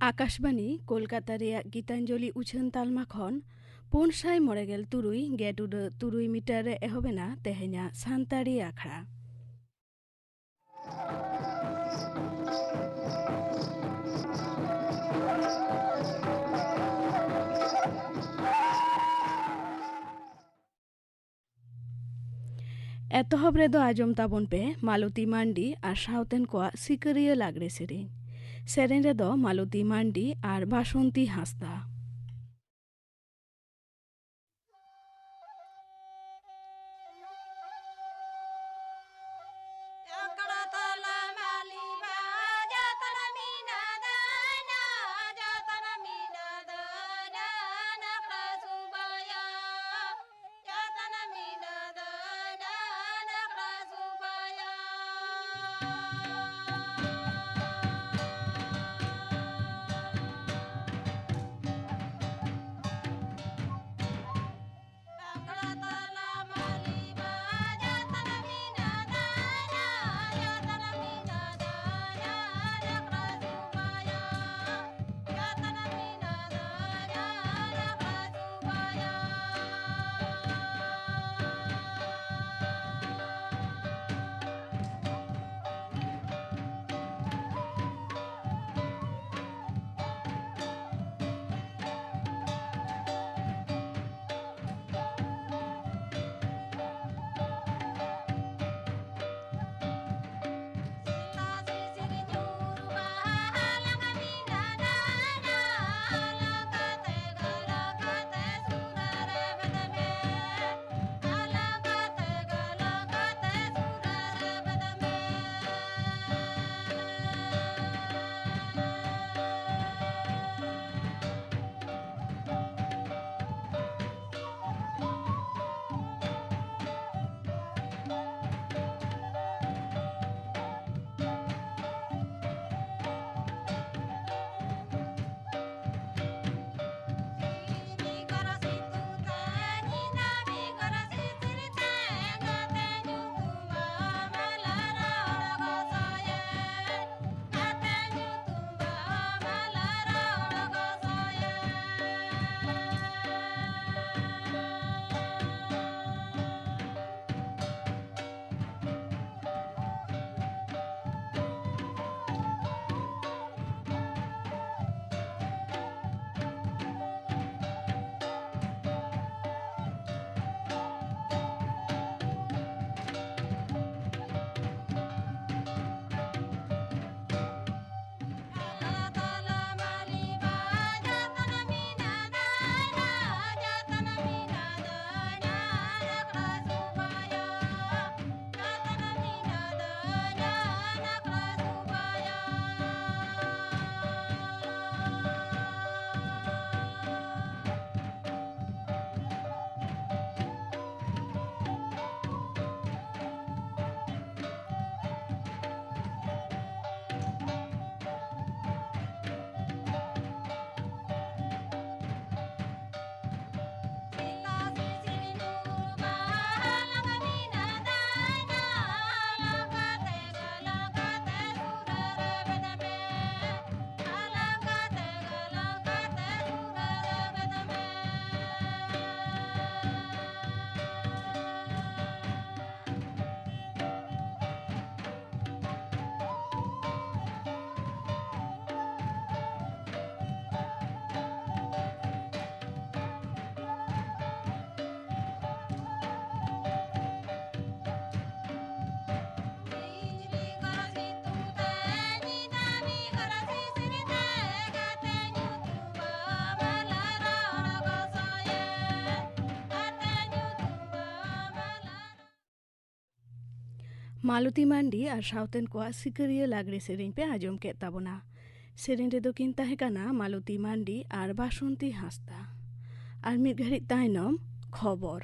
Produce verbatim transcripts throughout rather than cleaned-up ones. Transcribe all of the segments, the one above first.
ᱟᱠᱟᱥᱵᱟᱱᱤ ᱠᱳᱞᱠᱟᱛᱟ ᱨᱮᱭᱟᱜ ᱜᱤᱛᱟᱧᱡᱚᱞᱤ ᱩᱪᱷᱟᱹᱱ ᱛᱟᱞᱢᱟ ᱠᱷᱚᱱ ᱯᱩᱱ ᱥᱟᱭ ᱢᱚᱬᱮ ᱜᱮᱞ ᱛᱩᱨᱩᱭ ᱜᱮᱴ ᱩᱰᱟᱹᱜ ᱛᱩᱨᱩᱭ ᱢᱤᱴᱟᱨ ᱨᱮ ᱮᱦᱚᱵ ᱮᱱᱟ ᱛᱮᱦᱮᱧᱟᱜ ᱥᱟᱱᱛᱟᱲᱤ ᱟᱠᱷᱲᱟ᱾ ᱮᱛᱚᱦᱚᱵ ᱨᱮᱫᱚ ᱟᱸᱡᱚᱢ ᱛᱟᱵᱚᱱ ᱯᱮ ᱢᱟᱞᱚᱛᱤ ᱢᱟᱱᱰᱤ ᱟᱨ ᱥᱟᱶᱛᱮᱱ ᱠᱚᱣᱟᱜ ᱥᱤᱠᱟᱹᱨᱤᱭᱟᱹ ᱞᱟᱜᱽᱲᱮ ᱥᱮᱨᱮᱧ᱾ ᱥᱮᱨᱮᱧ ᱨᱮᱫᱚ ᱢᱟᱞᱚᱛᱤ ᱢᱟᱱᱰᱤ ᱟᱨ ᱵᱟᱥᱚᱱᱛᱤ ᱦᱟᱸᱥᱫᱟ᱾ ᱢᱟᱞᱚᱛᱤ ᱢᱟᱱᱰᱤ ᱟᱨ ᱥᱟᱶᱛᱮᱱ ᱠᱚᱣᱟᱜ ᱥᱤᱠᱟᱹᱨᱤᱭᱟᱹ ᱞᱟᱜᱽᱲᱮ ᱥᱮᱨᱮᱧ ᱯᱮ ᱟᱸᱡᱚᱢ ᱠᱮᱫ ᱛᱟᱵᱚᱱᱟ᱾ ᱥᱮᱨᱮᱧ ᱨᱮᱫᱚ ᱠᱤᱱ ᱛᱟᱦᱮᱸ ᱠᱟᱱᱟ ᱢᱟᱞᱚᱛᱤ ᱢᱟᱱᱰᱤ ᱟᱨ ᱵᱟᱥᱚᱱᱛᱤ ᱦᱟᱸᱥᱫᱟ᱾ ᱟᱨ ᱢᱤᱫ ᱜᱷᱟᱹᱲᱤᱡ ᱛᱟᱭᱱᱚᱢ ᱠᱷᱚᱵᱚᱨ᱾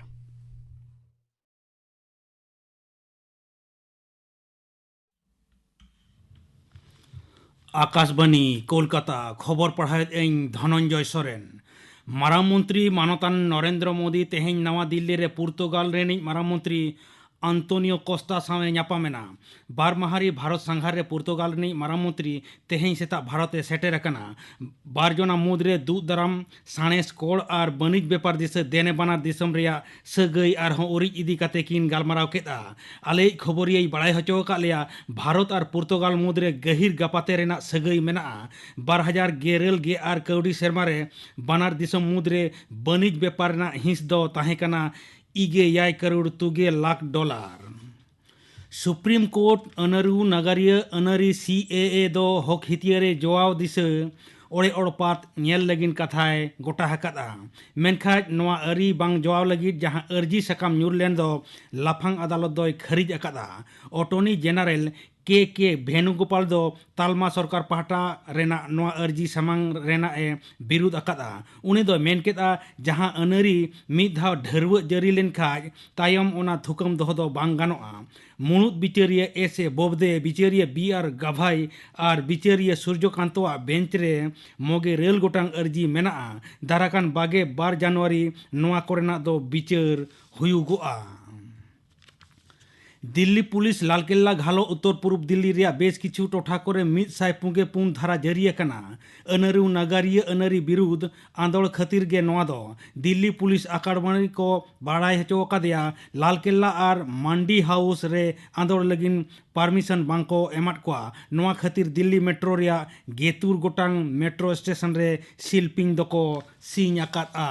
ᱟᱠᱟᱥᱵᱟᱱᱤ, ᱠᱳᱞᱠᱟᱛᱟ᱾ ᱠᱷᱚᱵᱚᱨ ᱯᱟᱲᱦᱟᱣᱮᱫ ᱟᱹᱧ ᱫᱷᱚᱱᱚᱱᱡᱚᱭ ᱥᱚᱨᱮᱱ᱾ ᱢᱟᱨᱟᱝ ᱢᱚᱱᱛᱨᱤ ᱢᱟᱱᱚᱛᱟᱱ ᱱᱚᱨᱮᱱᱫᱨᱚ ᱢᱳᱫᱤ ᱛᱮᱦᱮᱧ ᱱᱟᱣᱟ ᱫᱤᱞᱞᱤ ᱨᱮ ᱯᱩᱨᱛᱩᱜᱟᱞ ᱨᱤᱱᱤᱡ ᱢᱟᱨᱟᱝ ᱢᱚᱱᱛᱨᱤ ᱟᱱᱛᱳᱱᱤᱭᱳ ᱠᱚᱥᱛᱟ ᱥᱟᱶ ᱮ ᱧᱟᱯᱟᱢ ᱮᱱᱟ᱾ ᱵᱟᱨ ᱢᱟᱦᱟᱨᱤ ᱵᱷᱟᱨᱚᱛ ᱥᱟᱸᱜᱷᱟᱨ ᱨᱮ ᱯᱩᱨᱛᱩᱜᱟᱞ ᱨᱤᱱᱤᱡ ᱢᱟᱨᱟᱝ ᱢᱚᱱᱛᱨᱤ ᱛᱮᱦᱮᱧ ᱥᱮᱛᱟᱜ ᱵᱷᱟᱨᱚᱛ ᱮ ᱥᱮᱴᱮᱨ ᱟᱠᱟᱱᱟ᱾ ᱵᱟᱨ ᱡᱚᱱᱟ ᱢᱩᱫᱽᱨᱮ ᱫᱩᱜ ᱫᱟᱨᱟᱢ, ᱥᱟᱬᱮᱥ, ᱠᱚᱲ ᱟᱨ ᱵᱟᱹᱱᱤᱡᱽ ᱵᱮᱯᱟᱨ ᱫᱤᱥᱟᱹ ᱫᱮᱱᱮ ᱵᱟᱱᱟᱨ ᱫᱤᱥᱚᱢ ᱨᱮᱭᱟᱜ ᱥᱟᱹᱜᱟᱹᱭ ᱟᱨᱦᱚᱸ ᱩᱨᱤᱡ ᱤᱫᱤ ᱠᱟᱛᱮ ᱠᱤᱱ ᱜᱟᱞᱢᱟᱨᱟᱣ ᱠᱮᱫᱼᱟ᱾ ᱟᱞᱮᱭᱤᱡ ᱠᱷᱚᱵᱚᱨᱤᱭᱟᱹᱭ ᱵᱟᱲᱟᱭ ᱦᱚᱪᱚ ᱟᱠᱟᱫ ᱞᱮᱭᱟ, ᱵᱷᱟᱨᱚᱛ ᱟᱨ ᱯᱩᱨᱛᱩᱜᱟᱞ ᱢᱩᱫᱽᱨᱮ ᱜᱟᱹᱦᱤᱨ ᱜᱟᱯᱟᱛᱮ ᱨᱮᱱᱟᱜ ᱥᱟᱹᱜᱟᱹᱭ ᱢᱮᱱᱟᱜᱼᱟ᱾ ᱵᱟᱨ ᱦᱟᱡᱟᱨ ᱜᱮᱨᱟᱹᱞ ᱜᱮ ᱟᱨ ᱠᱟᱹᱣᱰᱤ ᱥᱮᱨᱢᱟ ᱨᱮ ᱵᱟᱱᱟᱨ ᱫᱤᱥᱚᱢ ᱢᱩᱫᱽᱨᱮ ᱵᱟᱹᱱᱤᱡᱽ ᱵᱮᱯᱟᱨ ᱨᱮᱱᱟᱜ ᱦᱤᱸᱥ ᱫᱚ ᱛᱟᱦᱮᱸ ᱠᱟᱱᱟ ᱤᱜᱮ ᱮᱭᱟᱭ ᱠᱟᱨᱳᱲ ᱛᱩᱜᱮ ᱞᱟᱠᱷ ᱰᱚᱞᱟᱨ᱾ ᱥᱩᱯᱨᱤᱢ ᱠᱳᱨᱴ ᱟᱹᱱᱟᱹᱨᱩ ᱱᱟᱜᱟᱨᱤᱭᱟᱹ ᱟᱹᱱᱟᱹᱨᱤ ᱥᱤ ᱮ ᱮ ᱫᱚ ᱦᱚᱠ ᱦᱤᱛᱤᱭᱟᱹ ᱨᱮ ᱡᱚᱣᱟᱣ ᱫᱤᱥᱟᱹ ᱚᱲᱮ ᱚᱲᱯᱟᱛ ᱧᱮᱞ ᱞᱟᱹᱜᱤᱫ ᱠᱟᱛᱷᱟᱭ ᱜᱚᱴᱟ ᱟᱠᱟᱫᱼᱟ᱾ ᱢᱮᱱᱠᱷᱟᱱ ᱱᱚᱣᱟ ᱟᱹᱨᱤ ᱵᱟᱝ ᱡᱚᱣᱟᱣ ᱞᱟᱹᱜᱤᱫ ᱡᱟᱦᱟᱸ ᱟᱹᱨᱡᱤ ᱥᱟᱠᱟᱢ ᱧᱩᱨ ᱞᱮᱱ ᱫᱚ ᱞᱟᱯᱷᱟᱝ ᱟᱫᱟᱞᱚᱛ ᱫᱚᱭ ᱠᱷᱟᱹᱨᱤᱡ ᱟᱠᱟᱫᱼᱟ᱾ ᱟᱴᱚᱨᱱᱤ ᱡᱮᱱᱟᱨᱮᱞ ᱠᱮ ᱠᱮ ᱵᱷᱮᱱᱩᱜᱳᱯᱟᱞ ᱫᱚ ᱛᱟᱞᱢᱟ ᱥᱚᱨᱠᱟᱨ ᱯᱟᱦᱴᱟ ᱨᱮᱱᱟᱜ ᱱᱚᱣᱟ ᱟᱹᱨᱡᱤ ᱥᱟᱢᱟᱝ ᱨᱮᱱᱟᱜ ᱮ ᱵᱤᱨᱩᱫᱷ ᱟᱠᱟᱫᱼᱟ᱾ ᱩᱱᱤ ᱫᱚᱭ ᱢᱮᱱ ᱠᱮᱫᱼᱟ, ᱡᱟᱦᱟᱸ ᱟᱹᱱᱟᱹᱨᱤ ᱢᱤᱫ ᱫᱷᱟᱣ ᱰᱷᱟᱹᱨᱣᱟᱹᱜ ᱡᱟᱹᱨᱤ ᱞᱮᱱ ᱠᱷᱟᱱ ᱛᱟᱭᱚᱢ ᱚᱱᱟ ᱛᱷᱩᱠᱟᱹᱢ ᱫᱚᱦᱚ ᱫᱚ ᱵᱟᱝ ᱜᱟᱱᱚᱜᱼᱟ᱾ ᱢᱩᱬᱩᱫ ᱵᱤᱪᱟᱹᱨᱤᱭᱟᱹ S A ᱵᱳᱵᱫᱮ, ᱵᱤᱪᱟᱹᱨᱤᱭᱟᱹ B R ᱜᱟᱵᱷᱟᱭ R ᱵᱤᱪᱟᱹᱨᱤᱭᱟᱹ ᱥᱩᱨᱡᱚᱠᱟᱱᱛᱚᱣᱟᱜ bench ᱨᱮ ᱢᱚᱜᱮ ᱨᱮᱞ ᱜᱚᱴᱟᱝ ᱟᱹᱨᱡᱤ ᱢᱮᱱᱟᱜᱼᱟ᱾ ᱫᱟᱨᱟᱠᱟᱱ ᱵᱟᱜᱮ ᱵᱟᱨ ᱡᱟᱱᱩᱣᱟᱨᱤ ᱱᱚᱣᱟ ᱠᱚᱨᱮᱱᱟᱜ ᱫᱚ ᱵᱤᱪᱟᱹᱨ ᱦᱩᱭᱩᱜᱚᱜᱼᱟ᱾ ᱫᱤᱞᱞᱤ ᱯᱩᱞᱤᱥ ᱞᱟᱞᱠᱮᱞᱞᱟ ᱜᱷᱟᱞᱚ ᱩᱛᱛᱚᱨ ᱯᱩᱨᱩᱵ ᱫᱤᱞᱞᱤ ᱨᱮᱭᱟᱜ ᱵᱮᱥ ᱠᱤᱪᱷᱩ ᱴᱚᱴᱷᱟ ᱠᱚᱨᱮ ᱢᱤᱫ ᱥᱟᱭ ᱯᱩᱜᱮ ᱯᱩᱱ ᱫᱷᱟᱨᱟ ᱡᱟᱹᱨᱤ ᱟᱠᱟᱱᱟ᱾ ᱟᱹᱱᱟᱹᱨᱩ ᱱᱟᱜᱟᱨᱤᱭᱟᱹ ᱟᱹᱱᱟᱹᱨᱤ ᱵᱤᱨᱩᱫᱷ ᱟᱸᱫᱳᱲ ᱠᱷᱟᱹᱛᱤᱨ ᱜᱮ ᱱᱚᱣᱟ ᱫᱚ᱾ ᱫᱤᱞᱞᱤ ᱯᱩᱞᱤᱥ ᱟᱠᱟᱲᱵᱟᱲᱤ ᱠᱚ ᱵᱟᱲᱟᱭ ᱦᱚᱪᱚ ᱟᱠᱟᱫᱮᱭᱟ, ᱞᱟᱞᱠᱮᱞᱞᱟ ᱟᱨ ᱢᱟᱱᱰᱤ ᱦᱟᱣᱩᱥ ᱨᱮ ᱟᱸᱫᱳᱲ ᱞᱟᱹᱜᱤᱫ ᱯᱟᱨᱢᱤᱥᱚᱱ ᱵᱟᱝ ᱠᱚ ᱮᱢᱟᱫ ᱠᱚᱣᱟ᱾ ᱱᱚᱣᱟ ᱠᱷᱟᱹᱛᱤᱨ ᱫᱤᱞᱞᱤ ᱢᱮᱴᱨᱳ ᱨᱮᱭᱟᱜ ᱜᱮᱛᱩᱨ ᱜᱚᱴᱟᱝ ᱢᱮᱴᱨᱳ ᱥᱴᱮᱥᱚᱱ ᱨᱮ ᱥᱤᱞᱯᱤᱧ ᱫᱚᱠᱚ ᱥᱤᱧ ᱟᱠᱟᱫᱼᱟ᱾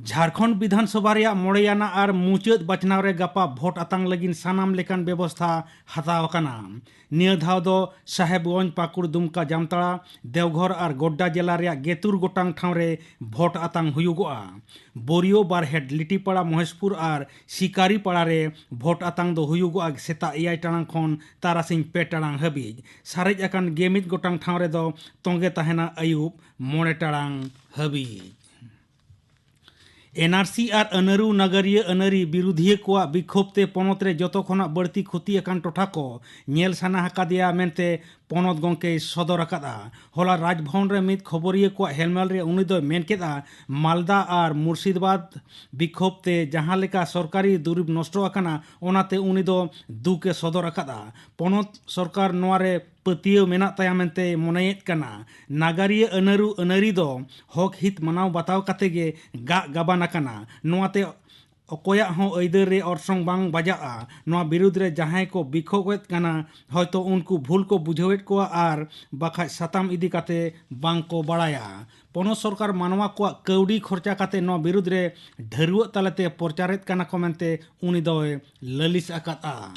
ᱡᱷᱟᱲᱠᱷᱚᱸᱰ ᱵᱤᱫᱷᱟᱱ ᱥᱚᱵᱷᱟ ᱨᱮᱭᱟᱜ ᱢᱚᱬᱮᱭᱟᱱᱟᱜ ᱟᱨ ᱢᱩᱪᱟᱹᱫ ᱵᱟᱪᱷᱱᱟᱣ ᱨᱮ ᱜᱟᱯᱟ ᱵᱷᱳᱴ ᱟᱛᱟᱝ ᱞᱟᱹᱜᱤᱫ ᱥᱟᱱᱟᱢ ᱞᱮᱠᱟᱱ ᱵᱮᱵᱚᱥᱛᱷᱟ ᱦᱟᱛᱟᱣ ᱟᱠᱟᱱᱟ᱾ ᱱᱤᱭᱟᱹ ᱫᱷᱟᱣ ᱫᱚ ᱥᱟᱦᱮᱵᱽᱜᱚᱸᱡᱽ, ᱯᱟᱹᱠᱩᱲ, ᱫᱩᱢᱠᱟ, ᱡᱟᱢᱛᱟᱲᱟ, ᱫᱮᱣᱜᱷᱚᱨ ᱟᱨ ᱜᱚᱰᱰᱟ ᱡᱮᱞᱟ ᱨᱮᱭᱟᱜ ᱜᱮᱛᱩᱨ ᱜᱚᱴᱟᱝ ᱴᱷᱟᱶ ᱨᱮ ᱵᱷᱳᱴ ᱟᱛᱟᱝ ᱦᱩᱭᱩᱜᱚᱜᱼᱟ᱾ ᱵᱳᱨᱤᱭᱳ, ᱵᱟᱨᱦᱮᱴ, ᱞᱤᱴᱤᱯᱟᱲᱟ, ᱢᱚᱦᱮᱥᱯᱩᱨ ᱟᱨ ᱥᱤᱠᱟᱨᱤᱯᱟᱲᱟ ᱨᱮ ᱵᱷᱳᱴ ᱟᱛᱟᱝ ᱫᱚ ᱦᱩᱭᱩᱜᱚᱜᱼᱟ ᱥᱮᱛᱟᱜ ᱮᱭᱟᱭ ᱴᱟᱲᱟᱝ ᱠᱷᱚᱱ ᱛᱟᱨᱟᱥᱤᱧ ᱯᱮ ᱴᱟᱲᱟᱝ ᱦᱟᱹᱵᱤᱡ᱾ ᱥᱟᱨᱮᱡ ᱟᱠᱟᱱ ᱜᱮ ᱢᱤᱫ ᱜᱚᱴᱟᱝ ᱴᱷᱟᱶ ᱨᱮᱫᱚ ᱛᱚᱸᱜᱮ ᱛᱟᱦᱮᱱᱟ ᱟᱹᱭᱩᱵ ᱢᱚᱬᱮ ᱴᱟᱲᱟᱝ ᱦᱟᱹᱵᱤᱡ᱾ ᱮᱱ ᱟᱨ ᱥᱤ ᱟᱨ ᱟᱹᱱᱟᱹᱨᱩ ᱱᱟᱜᱟᱨᱤᱭᱟᱹ ᱟᱹᱱᱟᱹᱨᱤ ᱵᱤᱨᱩᱫᱷᱤᱭᱟᱹ ᱠᱚᱣᱟᱜ ᱵᱤᱠᱷᱳᱵ ᱛᱮ ᱯᱚᱱᱚᱛ ᱨᱮ ᱡᱚᱛᱚ ᱠᱷᱚᱱᱟᱜ ᱵᱟᱹᱲᱛᱤ ᱠᱷᱚᱛᱤ ᱟᱠᱟᱱ ᱴᱚᱴᱷᱟ ᱠᱚ ᱧᱮᱞ ᱥᱟᱱᱟ ᱟᱠᱟᱫᱮᱭᱟ ᱢᱮᱱᱛᱮ ᱯᱚᱱᱚᱛ ᱜᱚᱢᱠᱮᱭ ᱥᱚᱫᱚᱨ ᱟᱠᱟᱫᱼᱟ᱾ ᱦᱚᱞᱟ ᱨᱟᱡᱽᱵᱷᱚᱵᱚᱱ ᱨᱮ ᱢᱤᱫ ᱠᱷᱚᱵᱚᱨᱤᱭᱟᱹ ᱠᱚᱣᱟᱜ ᱦᱮᱞᱢᱮᱞ ᱨᱮ ᱩᱱᱤ ᱫᱚᱭ ᱢᱮᱱ ᱠᱮᱫᱼᱟ, ᱢᱟᱞᱫᱟ ᱟᱨ ᱢᱩᱨᱥᱤᱫᱟᱵᱟᱫᱽ ᱵᱤᱠᱷᱳᱵ ᱛᱮ ᱡᱟᱦᱟᱸ ᱞᱮᱠᱟ ᱥᱚᱨᱠᱟᱨᱤ ᱫᱩᱨᱤᱵᱽ ᱱᱚᱥᱴᱚ ᱟᱠᱟᱱᱟ, ᱚᱱᱟᱛᱮ ᱩᱱᱤ ᱫᱚ ᱫᱩᱠ ᱮ ᱥᱚᱫᱚᱨ ᱟᱠᱟᱫᱼᱟ᱾ ᱯᱚᱱᱚᱛ ᱥᱚᱨᱠᱟᱨ ᱱᱚᱣᱟ ᱨᱮ ᱯᱟᱹᱛᱭᱟᱹᱣ ᱢᱮᱱᱟᱜ ᱛᱟᱭᱟ ᱢᱮᱱᱛᱮ ᱢᱚᱱᱮᱭᱮᱫ ᱠᱟᱱᱟ᱾ ᱱᱟᱜᱟᱨᱤᱭᱟᱹ ᱟᱹᱱᱟᱹᱨᱩ ᱟᱹᱱᱟᱹᱨᱤ ᱫᱚ ᱦᱚᱠ ᱦᱤᱛ ᱢᱟᱱᱟᱣ ᱵᱟᱛᱟᱣ ᱠᱟᱛᱮ ᱜᱮ ᱜᱟᱜ ᱜᱟᱵᱟᱱ ᱟᱠᱟᱱᱟ᱾ ᱱᱚᱣᱟᱛᱮ ᱚᱠᱚᱭᱟᱜ ᱦᱚᱸ ᱟᱹᱭᱫᱟᱹᱨ ᱨᱮ ᱚᱨᱥᱚᱝ ᱵᱟᱝ ᱵᱟᱡᱟᱜᱼᱟ᱾ ᱱᱚᱣᱟ ᱵᱤᱨᱩᱫᱽ ᱨᱮ ᱡᱟᱦᱟᱸᱭ ᱠᱚ ᱵᱤᱠᱷᱳᱵᱮᱫ ᱠᱟᱱᱟ, ᱦᱚᱭᱛᱚ ᱩᱱᱠᱩ ᱵᱷᱩᱞ ᱠᱚ ᱵᱩᱡᱷᱟᱹᱣᱮᱫ ᱠᱚᱣᱟ ᱟᱨ ᱵᱟᱠᱷᱟᱡ ᱥᱟᱛᱟᱢ ᱤᱫᱤ ᱠᱟᱛᱮ ᱵᱟᱝ ᱠᱚ ᱵᱟᱲᱟᱭᱟ᱾ ᱯᱚᱱᱚᱛ ᱥᱚᱨᱠᱟᱨ ᱢᱟᱱᱣᱟ ᱠᱚᱣᱟᱜ ᱠᱟᱹᱣᱰᱤ ᱠᱷᱚᱨᱪᱟ ᱠᱟᱛᱮ ᱱᱚᱣᱟ ᱵᱤᱨᱩᱫᱽ ᱨᱮ ᱰᱷᱟᱹᱨᱣᱟᱹᱜ ᱛᱟᱞᱟᱛᱮ ᱯᱨᱚᱪᱟᱨᱮᱫ ᱠᱟᱱᱟ ᱠᱚ ᱢᱮᱱᱛᱮ ᱩᱱᱤ ᱫᱚᱭ ᱞᱟᱹᱞᱤᱥ ᱟᱠᱟᱫᱼᱟ᱾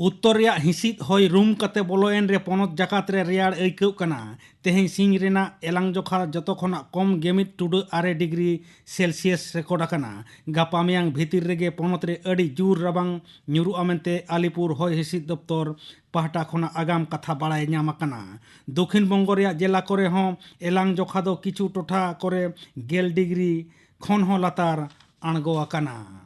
ᱩᱛᱛᱚᱨ ᱨᱮᱭᱟᱜ ᱦᱤᱸᱥᱤᱫ ᱦᱚᱭ ᱨᱩᱢ ᱠᱟᱛᱮ ᱵᱚᱞᱚᱭᱮᱱ ᱨᱮ ᱯᱚᱱᱚᱛ ᱡᱟᱠᱟᱛ ᱨᱮ ᱨᱮᱭᱟᱲ ᱟᱹᱭᱠᱟᱹᱜ ᱠᱟᱱᱟ᱾ ᱛᱮᱦᱮᱧ ᱥᱤᱧ ᱨᱮᱱᱟᱜ ᱮᱞᱟᱝ ᱡᱚᱠᱷᱟ ᱡᱚᱛᱚ ᱠᱷᱚᱱᱟᱜ ᱠᱚᱢ ᱜᱮ ᱢᱤᱫ ᱴᱩᱰᱟᱹ ᱟᱨᱮ ᱰᱤᱜᱽᱨᱤ ᱥᱮᱞᱥᱤᱭᱟᱥ ᱨᱮᱠᱚᱨᱰ ᱟᱠᱟᱱᱟ᱾ ᱜᱟᱯᱟ ᱢᱮᱭᱟᱝ ᱵᱷᱤᱛᱤᱨ ᱨᱮᱜᱮ ᱯᱚᱱᱚᱛ ᱨᱮ ᱟᱹᱰᱤ ᱡᱳᱨ ᱨᱟᱵᱟᱝ ᱧᱩᱨᱩᱜᱼᱟ ᱢᱮᱱᱛᱮ ᱟᱞᱤᱯᱩᱨ ᱦᱚᱭ ᱦᱤᱸᱥᱤᱫ ᱫᱚᱯᱛᱚᱨ ᱯᱟᱦᱴᱟ ᱠᱷᱚᱱᱟᱜ ᱟᱜᱟᱢ ᱠᱟᱛᱷᱟ ᱵᱟᱲᱟᱭ ᱧᱟᱢ ᱟᱠᱟᱱᱟ᱾ ᱫᱚᱠᱷᱤᱱ ᱵᱚᱝᱜᱚ ᱨᱮᱭᱟᱜ ᱡᱮᱞᱟ ᱠᱚᱨᱮ ᱦᱚᱸ ᱮᱞᱟᱝ ᱡᱚᱠᱷᱟ ᱫᱚ ᱠᱤᱪᱷᱩ ᱴᱚᱴᱷᱟ ᱠᱚᱨᱮ ᱜᱮᱞ ᱰᱤᱜᱽᱨᱤ ᱠᱷᱚᱱ ᱦᱚᱸ ᱞᱟᱛᱟᱨ ᱟᱬᱜᱚ ᱟᱠᱟᱱᱟ᱾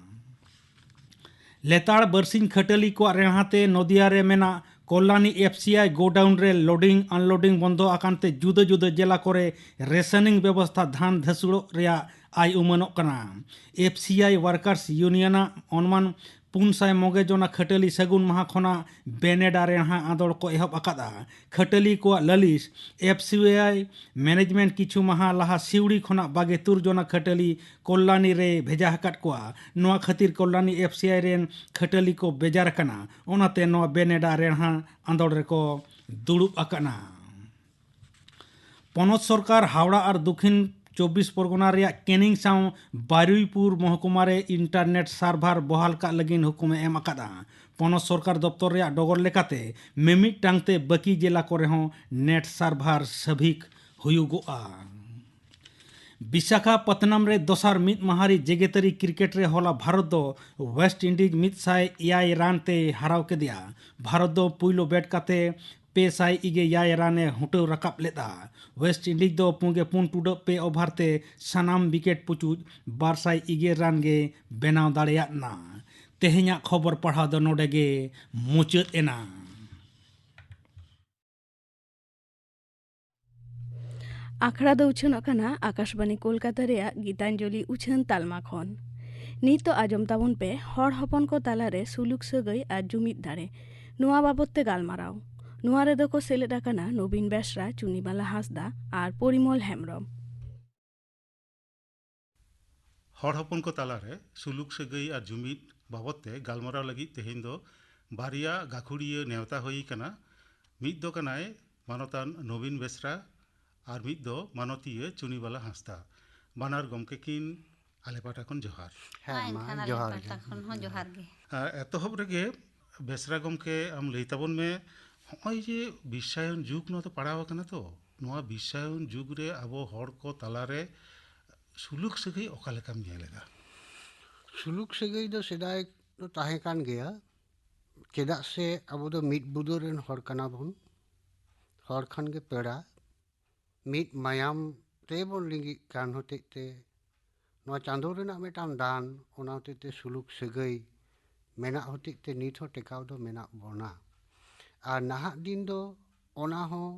ᱞᱮᱛᱟᱲ ᱵᱟᱹᱨᱥᱤᱧ ᱠᱷᱟᱹᱴᱟᱹᱞᱤ ᱠᱚᱣᱟᱜ ᱨᱮᱬᱦᱟ ᱛᱮ ᱱᱚᱫᱤᱭᱟ ᱨᱮ ᱢᱮᱱᱟᱜ ᱠᱚᱞᱞᱟᱱᱤ ᱮᱯᱷ ᱥᱤ ᱟᱭ ᱜᱳᱰᱟᱣᱩᱱ ᱨᱮ ᱞᱳᱰᱤᱝ ᱟᱱᱞᱳᱰᱤᱝ ᱵᱚᱱᱫᱚ ᱟᱠᱟᱱ ᱛᱮ ᱡᱩᱫᱟᱹ ᱡᱩᱫᱟᱹ ᱡᱮᱞᱟ ᱠᱚᱨᱮ ᱨᱮᱥᱚᱱᱤᱝ ᱵᱮᱵᱚᱥᱛᱷᱟ ᱫᱷᱟᱱ ᱫᱷᱟᱹᱥᱩᱲᱚᱜ ᱨᱮᱭᱟᱜ ᱟᱭ ᱩᱢᱟᱹᱱᱚᱜ ᱠᱟᱱᱟ᱾ ᱮᱯᱷ ᱥᱤ ᱟᱭ ᱣᱟᱨᱠᱟᱨᱥ ᱤᱭᱩᱱᱤᱭᱚᱱᱟᱜ ᱚᱱᱢᱟᱱ ᱯᱩᱱ ᱥᱟᱭ ᱢᱚᱜᱮ ᱡᱚᱱᱟ ᱠᱷᱟᱹᱴᱟᱹᱞᱤ ᱥᱟᱹᱜᱩᱱ ᱢᱟᱦᱟ ᱠᱷᱚᱱᱟᱜ ᱵᱮᱱᱮᱰᱟ ᱨᱮᱬᱦᱟ ᱟᱸᱫᱳᱲ ᱠᱚ ᱮᱦᱚᱵ ᱟᱠᱟᱫᱼᱟ᱾ ᱠᱷᱟᱹᱴᱟᱹᱞᱤ ᱠᱚᱣᱟᱜ ᱞᱟᱹᱞᱤᱥ ᱮᱯᱷ ᱥᱤ ᱟᱭ ᱢᱮᱱᱮᱡᱢᱮᱱᱴ ᱠᱤᱪᱷᱩ ᱢᱟᱦᱟ ᱞᱟᱦᱟ ᱥᱤᱣᱲᱤ ᱠᱷᱚᱱᱟᱜ ᱵᱟᱜᱮ ᱛᱩᱨ ᱡᱚᱱᱟ ᱠᱷᱟᱹᱴᱟᱹᱞᱤ ᱠᱚᱞᱞᱟᱱᱤ ᱨᱮ ᱵᱷᱮᱡᱟ ᱟᱠᱟᱫ ᱠᱚᱣᱟ᱾ ᱱᱚᱣᱟ ᱠᱷᱟᱹᱛᱤᱨ ᱠᱚᱞᱞᱟᱱᱤ ᱮᱯᱷ ᱥᱤ ᱟᱭ ᱨᱮᱱ ᱠᱷᱟᱹᱴᱟᱹᱞᱤ ᱠᱚ ᱵᱮᱡᱟᱨ ᱟᱠᱟᱱᱟ᱾ ᱚᱱᱟᱛᱮ ᱱᱚᱣᱟ ᱵᱮᱱᱮᱰᱟ ᱨᱮᱬᱦᱟ ᱟᱸᱫᱳᱲ ᱨᱮᱠᱚ ᱫᱩᱲᱩᱵ ᱟᱠᱟᱱᱟ᱾ ᱯᱚᱱᱚᱛ ᱥᱚᱨᱠᱟᱨ ᱦᱟᱣᱲᱟ ᱟᱨ ᱫᱚᱠᱷᱤᱱ ᱪᱚᱵᱵᱤᱥ ᱯᱚᱨᱜᱚᱱᱟ ᱨᱮᱭᱟᱜ ᱠᱮᱱᱤᱝ ᱥᱟᱶ ᱵᱟᱨᱩᱭᱯᱩᱨ ᱢᱚᱦᱠᱩᱢᱟ ᱨᱮ ᱤᱱᱴᱟᱨᱱᱮᱴ ᱥᱟᱨᱵᱷᱟᱨ ᱵᱚᱦᱟᱞ ᱠᱟᱜ ᱞᱟᱹᱜᱤᱫ ᱦᱩᱠᱩᱢᱮ ᱮᱢ ᱟᱠᱟᱫᱼᱟ᱾ ᱯᱚᱱᱚᱛ ᱥᱚᱨᱠᱟᱨ ᱫᱚᱯᱛᱚᱨ ᱨᱮᱭᱟᱜ ᱰᱚᱜᱚᱨ ᱞᱮᱠᱟᱛᱮ, ᱢᱤᱢᱤᱫᱴᱟᱝ ᱛᱮ ᱵᱟᱹᱠᱤ ᱡᱮᱞᱟ ᱠᱚᱨᱮ ᱦᱚᱸ ᱱᱮᱴ ᱥᱟᱨᱵᱷᱟᱨ ᱥᱟᱹᱵᱷᱤᱠ ᱦᱩᱭᱩᱜᱚᱜᱼᱟ᱾ ᱵᱤᱥᱟᱠᱷᱟᱯᱚᱛᱛᱚᱱᱚᱢ ᱨᱮ ᱫᱚᱥᱟᱨ ᱢᱤᱫ ᱢᱟᱦᱟᱨᱤ ᱡᱮᱜᱮᱛᱟᱹᱨᱤ ᱠᱨᱤᱠᱮᱴ ᱨᱮ ᱦᱚᱞᱟ ᱵᱷᱟᱨᱚᱛ ᱫᱚ ᱣᱮᱥᱴ ᱤᱱᱰᱤᱡᱽ ᱢᱤᱫ ᱥᱟᱭ ᱮᱭᱟᱭ ᱨᱟᱱ ᱛᱮᱭ ᱦᱟᱨᱟᱣ ᱠᱮᱫᱮᱭᱟ᱾ ᱵᱷᱟᱨᱚᱛ ᱫᱚ ᱯᱩᱭᱞᱩ ᱵᱮᱴ ᱠᱟᱛᱮ ᱯᱮ ᱥᱟᱭ ᱤᱜᱮ ᱮᱭᱟᱭ ᱨᱟᱱ ᱮ ᱦᱩᱴᱟᱹᱣ ᱨᱟᱠᱟᱵ ᱞᱮᱫᱼᱟ᱾ ᱣᱮᱥᱴ ᱤᱱᱰᱤᱡᱽ ᱫᱚ ᱯᱩᱱ ᱜᱮ ᱯᱩᱱ ᱴᱩᱰᱟᱹᱜ ᱯᱮ ᱳᱵᱷᱟᱨ ᱛᱮ ᱥᱟᱱᱟᱢ ᱣᱤᱠᱮᱴ ᱯᱩᱪᱩᱡ ᱵᱟᱨ ᱥᱟᱭ ᱤᱜᱮ ᱨᱟᱱ ᱜᱮ ᱵᱮᱱᱟᱣ ᱫᱟᱲᱮᱭᱟᱫ ᱱᱟ᱾ ᱛᱮᱦᱮᱧᱟᱜ ᱠᱷᱚᱵᱚᱨ ᱯᱟᱲᱦᱟᱣ ᱫᱚ ᱱᱚᱰᱮ ᱜᱮ ᱢᱩᱪᱟᱹᱫ ᱮᱱᱟ᱾ ᱟᱠᱷᱲᱟ ᱫᱚ ᱩᱪᱷᱟᱹᱱᱚᱜ ᱠᱟᱱᱟ ᱟᱠᱟᱥᱵᱟᱱᱤ ᱠᱳᱞᱠᱟᱛᱟ ᱨᱮᱭᱟᱜ ᱜᱤᱛᱟᱧᱡᱚᱞᱤ ᱩᱪᱷᱟᱹᱱ ᱛᱟᱞᱢᱟ ᱠᱷᱚᱱ᱾ ᱱᱤᱛ ᱫᱚ ᱟᱸᱡᱚᱢ ᱛᱟᱵᱚᱱ ᱯᱮ ᱦᱚᱲ ᱦᱚᱯᱚᱱ ᱠᱚ ᱛᱟᱞᱟᱨᱮ ᱥᱩᱞᱩᱠ ᱥᱟᱹᱜᱟᱹᱭ ᱟᱨ ᱡᱩᱢᱤᱫ ᱫᱟᱲᱮ, ᱱᱚᱣᱟ ᱵᱟᱵᱚᱛ ᱛᱮ ᱜᱟᱞᱢᱟᱨᱟᱣ᱾ ᱱᱚᱣᱟ ᱨᱮᱫᱚ ᱠᱚ ᱥᱮᱞᱮᱫ ᱟᱠᱟᱱᱟ ᱱᱚᱵᱤᱱ ᱵᱮᱥᱨᱟ, ᱪᱩᱱᱤᱢᱟᱞᱟ ᱦᱟᱸᱥᱫᱟ ᱟᱨ ᱯᱚᱨᱤᱢᱚᱞ ᱦᱮᱢᱵᱽᱨᱚᱢ᱾ ᱦᱚᱲ ᱦᱚᱯᱚᱱ ᱠᱚ ᱛᱟᱞᱟᱨᱮ ᱥᱩᱞᱩᱠ ᱥᱟᱹᱜᱟᱹᱭ ᱟᱨ ᱡᱩᱢᱤᱫ ᱵᱟᱵᱚᱛ ᱛᱮ ᱜᱟᱞᱢᱟᱨᱟᱣ ᱞᱟᱹᱜᱤᱫ ᱛᱮᱦᱮᱧ ᱫᱚ ᱵᱟᱨᱭᱟ ᱜᱟᱹᱠᱷᱩᱲᱤᱭᱟᱹ ᱱᱮᱣᱛᱟ ᱦᱩᱭ ᱟᱠᱟᱱᱟ᱾ ᱢᱤᱫ ᱫᱚ ᱠᱟᱱᱟᱭ ᱢᱟᱱᱚᱛᱟᱱ ᱱᱚᱵᱤᱱ ᱵᱮᱥᱨᱟ ᱟᱨ ᱢᱤᱫ ᱫᱚ ᱢᱟᱱᱚᱛᱤᱭᱟᱹ ᱪᱩᱱᱤᱵᱟᱞᱟ ᱦᱟᱸᱥᱫᱟ᱾ ᱵᱟᱱᱟᱨ ᱜᱚᱢᱠᱮ ᱠᱤᱱ ᱟᱞᱮ ᱯᱟᱦᱴᱟ ᱠᱷᱚᱱ ᱡᱚᱦᱟᱨ᱾ ᱦᱮᱸ, ᱢᱟ ᱢᱟ, ᱮᱱᱠᱷᱟᱱ ᱟᱞᱮ ᱡᱚᱦᱟᱨ ᱜᱮ᱾ ᱯᱟᱦᱴᱟ ᱠᱷᱚᱱ ᱦᱚᱸ ᱡᱚᱦᱟᱨ ᱜᱮ᱾ ᱟᱨ ᱮᱛᱚᱦᱚᱵ ᱨᱮᱜᱮ ᱵᱮᱥᱨᱟ ᱜᱚᱢᱠᱮ, ᱟᱢ ᱞᱟᱹᱭ ᱛᱟᱵᱚᱱ ᱢᱮ, ᱦᱚᱸᱜᱼᱚᱭ ᱡᱮ ᱵᱤᱥᱥᱟᱭᱚᱱ ᱡᱩᱜᱽ ᱱᱚᱣᱟ ᱫᱚ ᱯᱟᱲᱟᱣ ᱟᱠᱟᱱᱟ, ᱛᱚ ᱱᱚᱣᱟ ᱵᱤᱥᱥᱟᱭᱚᱱ ᱡᱩᱜᱽ ᱨᱮ ᱟᱵᱚ ᱦᱚᱲ ᱠᱚ ᱛᱟᱞᱟᱨᱮ ᱥᱩᱞᱩᱠ ᱥᱟᱹᱜᱟᱹᱭ ᱚᱠᱟ ᱞᱮᱠᱟᱢ ᱧᱮᱞ ᱮᱫᱟ? ᱥᱩᱞᱩᱠ ᱥᱟᱹᱜᱟᱹᱭ ᱫᱚ ᱥᱮᱫᱟᱭ ᱫᱚ ᱛᱟᱦᱮᱸ ᱠᱟᱱ ᱜᱮᱭᱟ, ᱪᱮᱫᱟᱜ ᱥᱮ ᱟᱵᱚ ᱫᱚ ᱢᱤᱫ ᱵᱩᱫᱟᱹ ᱨᱮᱱ ᱦᱚᱲ ᱠᱟᱱᱟ ᱵᱚᱱ᱾ ᱦᱚᱲ ᱠᱷᱟᱱ ᱜᱮ ᱯᱮᱲᱟ, ᱢᱤᱫ ᱢᱟᱭᱟᱢ ᱛᱮᱵᱚᱱ ᱞᱤᱸᱜᱤᱜ ᱠᱟᱱ ᱦᱚᱛᱮᱡ ᱛᱮ, ᱱᱚᱣᱟ ᱪᱟᱸᱫᱳ ᱨᱮᱱᱟᱜ ᱢᱤᱫᱴᱟᱝ ᱫᱟᱱ, ᱚᱱᱟ ᱦᱚᱛᱮᱡ ᱛᱮ ᱥᱩᱞᱩᱠ ᱥᱟᱹᱜᱟᱹᱭ ᱢᱮᱱᱟᱜ ᱦᱚᱛᱮᱡ ᱛᱮ ᱱᱤᱛ ᱦᱚᱸ ᱴᱮᱠᱟᱣ ᱫᱚ ᱢᱮᱱᱟᱜ ᱵᱚᱱᱟ᱾ ᱟᱨ ᱱᱟᱦᱟᱜ ᱫᱤᱱ ᱫᱚ ᱚᱱᱟ ᱦᱚᱸ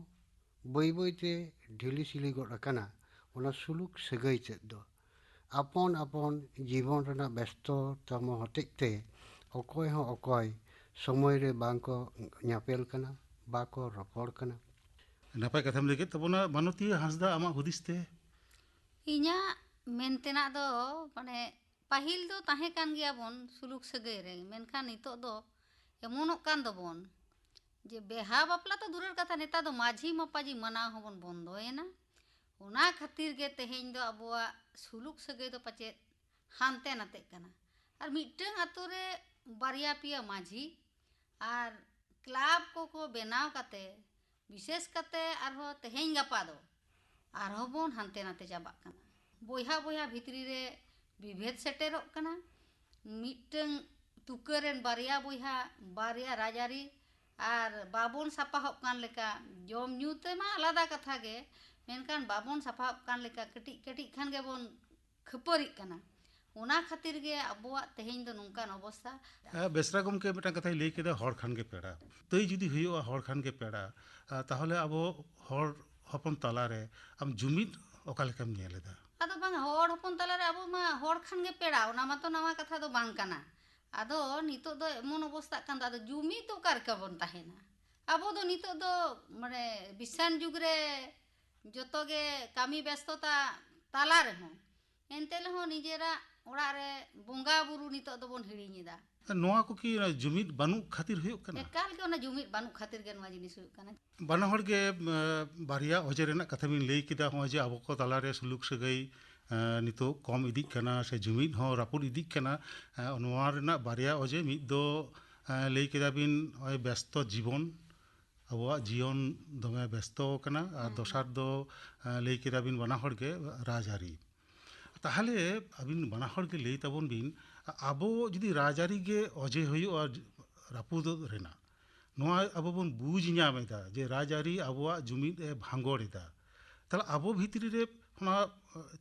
ᱵᱟᱹᱭ ᱵᱟᱹᱭ ᱛᱮ ᱰᱷᱤᱞᱤ ᱥᱤᱞᱤ ᱜᱚᱫ ᱟᱠᱟᱱᱟ᱾ ᱚᱱᱟ ᱥᱩᱞᱩᱠ ᱥᱟᱹᱜᱟᱹᱭ ᱛᱮᱫ ᱫᱚ ᱟᱯᱚᱱ ᱟᱯᱚᱱ ᱡᱤᱵᱚᱱ ᱨᱮᱱᱟᱜ ᱵᱮᱥᱛᱚᱛᱚᱢᱚ ᱦᱚᱛᱮᱡ ᱛᱮ ᱚᱠᱚᱭ ᱦᱚᱸ ᱚᱠᱚᱭ ᱥᱚᱢᱚᱭ ᱨᱮ ᱵᱟᱝ ᱠᱚ ᱧᱟᱯᱮᱞ ᱠᱟᱱᱟ, ᱵᱟᱠᱚ ᱨᱚᱯᱚᱲ ᱠᱟᱱᱟ᱾ ᱱᱟᱯᱟᱭ ᱠᱟᱛᱷᱟᱢ ᱞᱟᱹᱭ ᱠᱮᱫ ᱛᱟᱵᱚᱱᱟ᱾ ᱢᱟᱱᱚᱛᱤᱭᱟᱹ ᱦᱟᱸᱥᱫᱟ, ᱟᱢᱟᱜ ᱦᱩᱫᱤᱥ ᱛᱮ? ᱤᱧᱟᱹᱜ ᱢᱮᱱ ᱛᱮᱱᱟᱜ ᱫᱚ, ᱢᱟᱱᱮ, ᱯᱟᱹᱦᱤᱞ ᱫᱚ ᱛᱟᱦᱮᱸ ᱠᱟᱱ ᱜᱮᱭᱟ ᱵᱚᱱ ᱥᱩᱞᱩᱠ ᱥᱟᱹᱜᱟᱹᱭ ᱨᱮ, ᱢᱮᱱᱠᱷᱟᱱ ᱱᱤᱛᱚᱜ ᱫᱚ ᱮᱢᱚᱱᱚᱜ ᱠᱟᱱ ᱫᱚᱵᱚᱱ ᱡᱮ ᱵᱮᱦᱟ ᱵᱟᱯᱞᱟ ᱛᱚ ᱫᱩᱨᱮᱨ ᱠᱟᱛᱷᱟ, ᱱᱮᱛᱟᱨ ᱫᱚ ᱢᱟᱹᱡᱷᱤ ᱢᱟᱯᱟᱡᱷᱤ ᱢᱟᱱᱟᱣ ᱦᱚᱸᱵᱚᱱ ᱵᱚᱱᱫᱚᱭᱮᱱᱟ᱾ ᱚᱱᱟ ᱠᱷᱟᱹᱛᱤᱨ ᱜᱮ ᱛᱮᱦᱮᱧ ᱫᱚ ᱟᱵᱚᱣᱟᱜ ᱥᱩᱞᱩᱠ ᱥᱟᱹᱜᱟᱹᱭ ᱫᱚ ᱯᱟᱪᱮᱫ ᱦᱟᱱᱛᱮ ᱱᱟᱛᱮᱜ ᱠᱟᱱᱟ᱾ ᱟᱨ ᱢᱤᱫᱴᱟᱝ ᱟᱛᱳ ᱨᱮ ᱵᱟᱨᱭᱟ ᱯᱮᱭᱟ ᱢᱟᱹᱡᱷᱤ ᱟᱨ ᱠᱞᱟᱵᱽ ᱠᱚᱠᱚ ᱵᱮᱱᱟᱣ ᱠᱟᱛᱮ, ᱵᱤᱥᱮᱥ ᱠᱟᱛᱮ ᱟᱨᱦᱚᱸ ᱛᱮᱦᱮᱧ ᱜᱟᱯᱟ ᱫᱚ ᱟᱨᱦᱚᱸ ᱵᱚᱱ ᱦᱟᱱᱛᱮ ᱱᱟᱛᱮ ᱪᱟᱵᱟᱜ ᱠᱟᱱᱟ᱾ ᱵᱚᱭᱦᱟ ᱵᱚᱭᱦᱟ ᱵᱷᱤᱛᱨᱤ ᱨᱮ ᱵᱤᱵᱷᱮᱫ ᱥᱮᱴᱮᱨᱚᱜ ᱠᱟᱱᱟ᱾ ᱢᱤᱫᱴᱟᱝ ᱛᱩᱠᱟᱹ ᱨᱮᱱ ᱵᱟᱨᱭᱟ ᱵᱚᱭᱦᱟ, ᱵᱟᱨᱭᱟ ᱨᱟᱡᱽᱟᱹᱨᱤ, ᱟᱨ ᱵᱟᱵᱚᱱ ᱥᱟᱯᱟᱦᱚᱜ ᱠᱟᱱ ᱞᱮᱠᱟ᱾ ᱡᱚᱢ ᱧᱩ ᱛᱮᱢᱟ ᱟᱞᱟᱫᱟ ᱠᱟᱛᱷᱟ ᱜᱮ, ᱢᱮᱱᱠᱷᱟᱱ ᱵᱟᱵᱚᱱ ᱥᱟᱯᱟᱦᱚᱜ ᱠᱟᱱ ᱞᱮᱠᱟ ᱠᱟᱹᱴᱤᱡ ᱠᱟᱹᱴᱤᱡ ᱠᱷᱟᱱ ᱜᱮᱵᱚᱱ ᱠᱷᱟᱹᱯᱟᱹᱨᱤᱜ ᱠᱟᱱᱟ᱾ ᱚᱱᱟ ᱠᱷᱟᱹᱛᱤᱨ ᱜᱮ ᱟᱵᱚᱣᱟᱜ ᱛᱮᱦᱮᱧ ᱫᱚ ᱱᱚᱝᱠᱟᱱ ᱚᱵᱚᱥᱛᱷᱟ᱾ ᱦᱮᱸ, ᱵᱮᱥᱨᱟ ᱜᱚᱢᱠᱮ ᱢᱤᱫᱴᱟᱝ ᱠᱟᱛᱷᱟᱭ ᱞᱟᱹᱭ ᱠᱮᱫᱟ, "ᱦᱚᱲ ᱠᱷᱟᱱ ᱜᱮ ᱯᱮᱲᱟ᱾" ᱛᱟᱹᱭ ᱡᱩᱫᱤ ᱦᱩᱭᱩᱜᱼᱟ ᱦᱚᱲ ᱠᱷᱟᱱ ᱜᱮ ᱯᱮᱲᱟ, ᱟᱨ ᱛᱟᱦᱚᱞᱮ ᱟᱵᱚ ᱦᱚᱲ ᱦᱚᱯᱚᱱ ᱛᱟᱞᱟᱨᱮ ᱟᱢ ᱡᱩᱢᱤᱫ ᱚᱠᱟ ᱞᱮᱠᱟᱢ ᱧᱮᱞ ᱮᱫᱟ? ᱟᱫᱚ ᱵᱟᱝ, ᱦᱚᱲ ᱦᱚᱯᱚᱱ ᱛᱟᱞᱟᱨᱮ ᱟᱵᱚ ᱢᱟ ᱦᱚᱲ ᱠᱷᱟᱱ ᱜᱮ ᱯᱮᱲᱟ, ᱚᱱᱟ ᱢᱟᱛᱚ ᱱᱟᱣᱟ ᱠᱟᱛᱷᱟ ᱫᱚ ᱵᱟᱝ ᱠᱟᱱᱟ᱾ ᱟᱫᱚ ᱱᱤᱛᱚᱜ ᱫᱚ ᱮᱢᱚᱱ ᱚᱵᱚᱥᱛᱷᱟᱜ ᱠᱟᱱ ᱫᱚ, ᱟᱫᱚ ᱡᱩᱢᱤᱫ ᱫᱚ ᱚᱠᱟ ᱨᱮᱠᱟ ᱵᱚᱱ ᱛᱟᱦᱮᱱᱟ? ᱟᱵᱚ ᱫᱚ ᱱᱤᱛᱚᱜ ᱫᱚ, ᱢᱟᱱᱮ, ᱵᱤᱥᱥᱟᱱ ᱡᱩᱜᱽ ᱨᱮ ᱡᱚᱛᱚ ᱜᱮ ᱠᱟᱹᱢᱤ ᱵᱮᱥᱛᱚᱛᱟ ᱛᱟᱞᱟ ᱨᱮᱦᱚᱸ, ᱮᱱᱛᱮ ᱨᱮᱦᱚᱸ ᱱᱤᱡᱮᱨᱟᱜ ᱚᱲᱟᱜ ᱨᱮ ᱵᱚᱸᱜᱟ ᱵᱩᱨᱩ ᱱᱤᱛᱚᱜ ᱫᱚᱵᱚᱱ ᱦᱤᱲᱤᱧ ᱮᱫᱟ᱾ ᱱᱚᱣᱟ ᱠᱚ ᱠᱤ ᱚᱱᱟ ᱡᱩᱢᱤᱫ ᱵᱟᱹᱱᱩᱜ ᱠᱷᱟᱹᱛᱤᱨ ᱦᱩᱭᱩᱜ ᱠᱟᱱᱟ? ᱮᱠᱟᱞ ᱜᱮ ᱚᱱᱟ ᱡᱩᱢᱤᱫ ᱵᱟᱹᱱᱩᱜ ᱠᱷᱟᱹᱛᱤᱨ ᱜᱮ ᱱᱚᱣᱟ ᱡᱤᱱᱤᱥ ᱦᱩᱭᱩᱜ ᱠᱟᱱᱟ᱾ ᱵᱟᱱᱟ ᱦᱚᱲ ᱜᱮ, ᱮᱸ, ᱵᱟᱨᱭᱟ ᱚᱡᱮ ᱨᱮᱱᱟᱜ ᱠᱟᱛᱷᱟ ᱵᱤᱱ ᱞᱟᱹᱭ ᱠᱮᱫᱟ, ᱱᱚᱜᱼᱚᱭ ᱡᱮ ᱟᱵᱚ ᱠᱚ ᱛᱟᱞᱟᱨᱮ ᱥᱩᱞᱩᱠ ᱥᱟᱹᱜᱟᱹᱭ, ᱮᱸ, ᱱᱤᱛᱚᱜ ᱠᱚᱢ ᱤᱫᱤᱜ ᱠᱟᱱᱟ ᱥᱮ ᱡᱩᱢᱤᱫ ᱦᱚᱸ ᱨᱟᱹᱯᱩᱫ ᱤᱫᱤᱜ ᱠᱟᱱᱟ᱾ ᱮᱸ, ᱱᱚᱣᱟ ᱨᱮᱱᱟᱜ ᱵᱟᱨᱭᱟ ᱚᱡᱮ, ᱢᱤᱫ ᱫᱚ, ᱮᱸ, ᱞᱟᱹᱭ ᱠᱮᱫᱟ ᱵᱤᱱ ᱱᱚᱜᱼᱚᱭ ᱵᱮᱥᱛᱚ ᱡᱤᱵᱚᱱ, ᱟᱵᱚᱣᱟᱜ ᱡᱤᱭᱚᱱ ᱫᱚᱢᱮ ᱵᱮᱥᱛᱚ ᱟᱠᱟᱱᱟ, ᱟᱨ ᱦᱮᱸ, ᱫᱚᱥᱟᱨ ᱦᱮᱸ᱾ ᱫᱚ, ᱮᱸ, ᱞᱟᱹᱭ ᱠᱮᱫᱟ ᱵᱤᱱ ᱵᱟᱱᱟ ᱦᱚᱲ ᱜᱮ ᱨᱟᱡᱽᱟᱹᱨᱤ᱾ ᱛᱟᱦᱚᱞᱮ ᱟᱹᱵᱤᱱ ᱵᱟᱱᱟ ᱦᱚᱲ ᱜᱮ ᱞᱟᱹᱭ ᱛᱟᱵᱚᱱ ᱵᱤᱱ, ᱟᱵᱚ ᱡᱩᱫᱤ ᱨᱟᱡᱽᱟᱹᱨᱤ ᱜᱮ ᱚᱡᱮ ᱦᱩᱭᱩᱜᱼᱟ ᱨᱟᱹᱯᱩᱫᱚᱜ ᱨᱮᱱᱟᱜ, ᱱᱚᱣᱟ ᱟᱵᱚ ᱵᱚᱱ ᱵᱩᱡᱽ ᱧᱟᱢ ᱮᱫᱟ ᱡᱮ ᱨᱟᱡᱽᱟᱹᱨᱤ ᱟᱵᱚᱣᱟᱜ ᱡᱩᱢᱤᱫ ᱮ ᱵᱷᱟᱸᱜᱚᱲ ᱮᱫᱟ, ᱛᱟᱦᱚᱞᱮ ᱟᱵᱚ ᱵᱷᱤᱛᱨᱤ ᱨᱮ ᱚᱱᱟ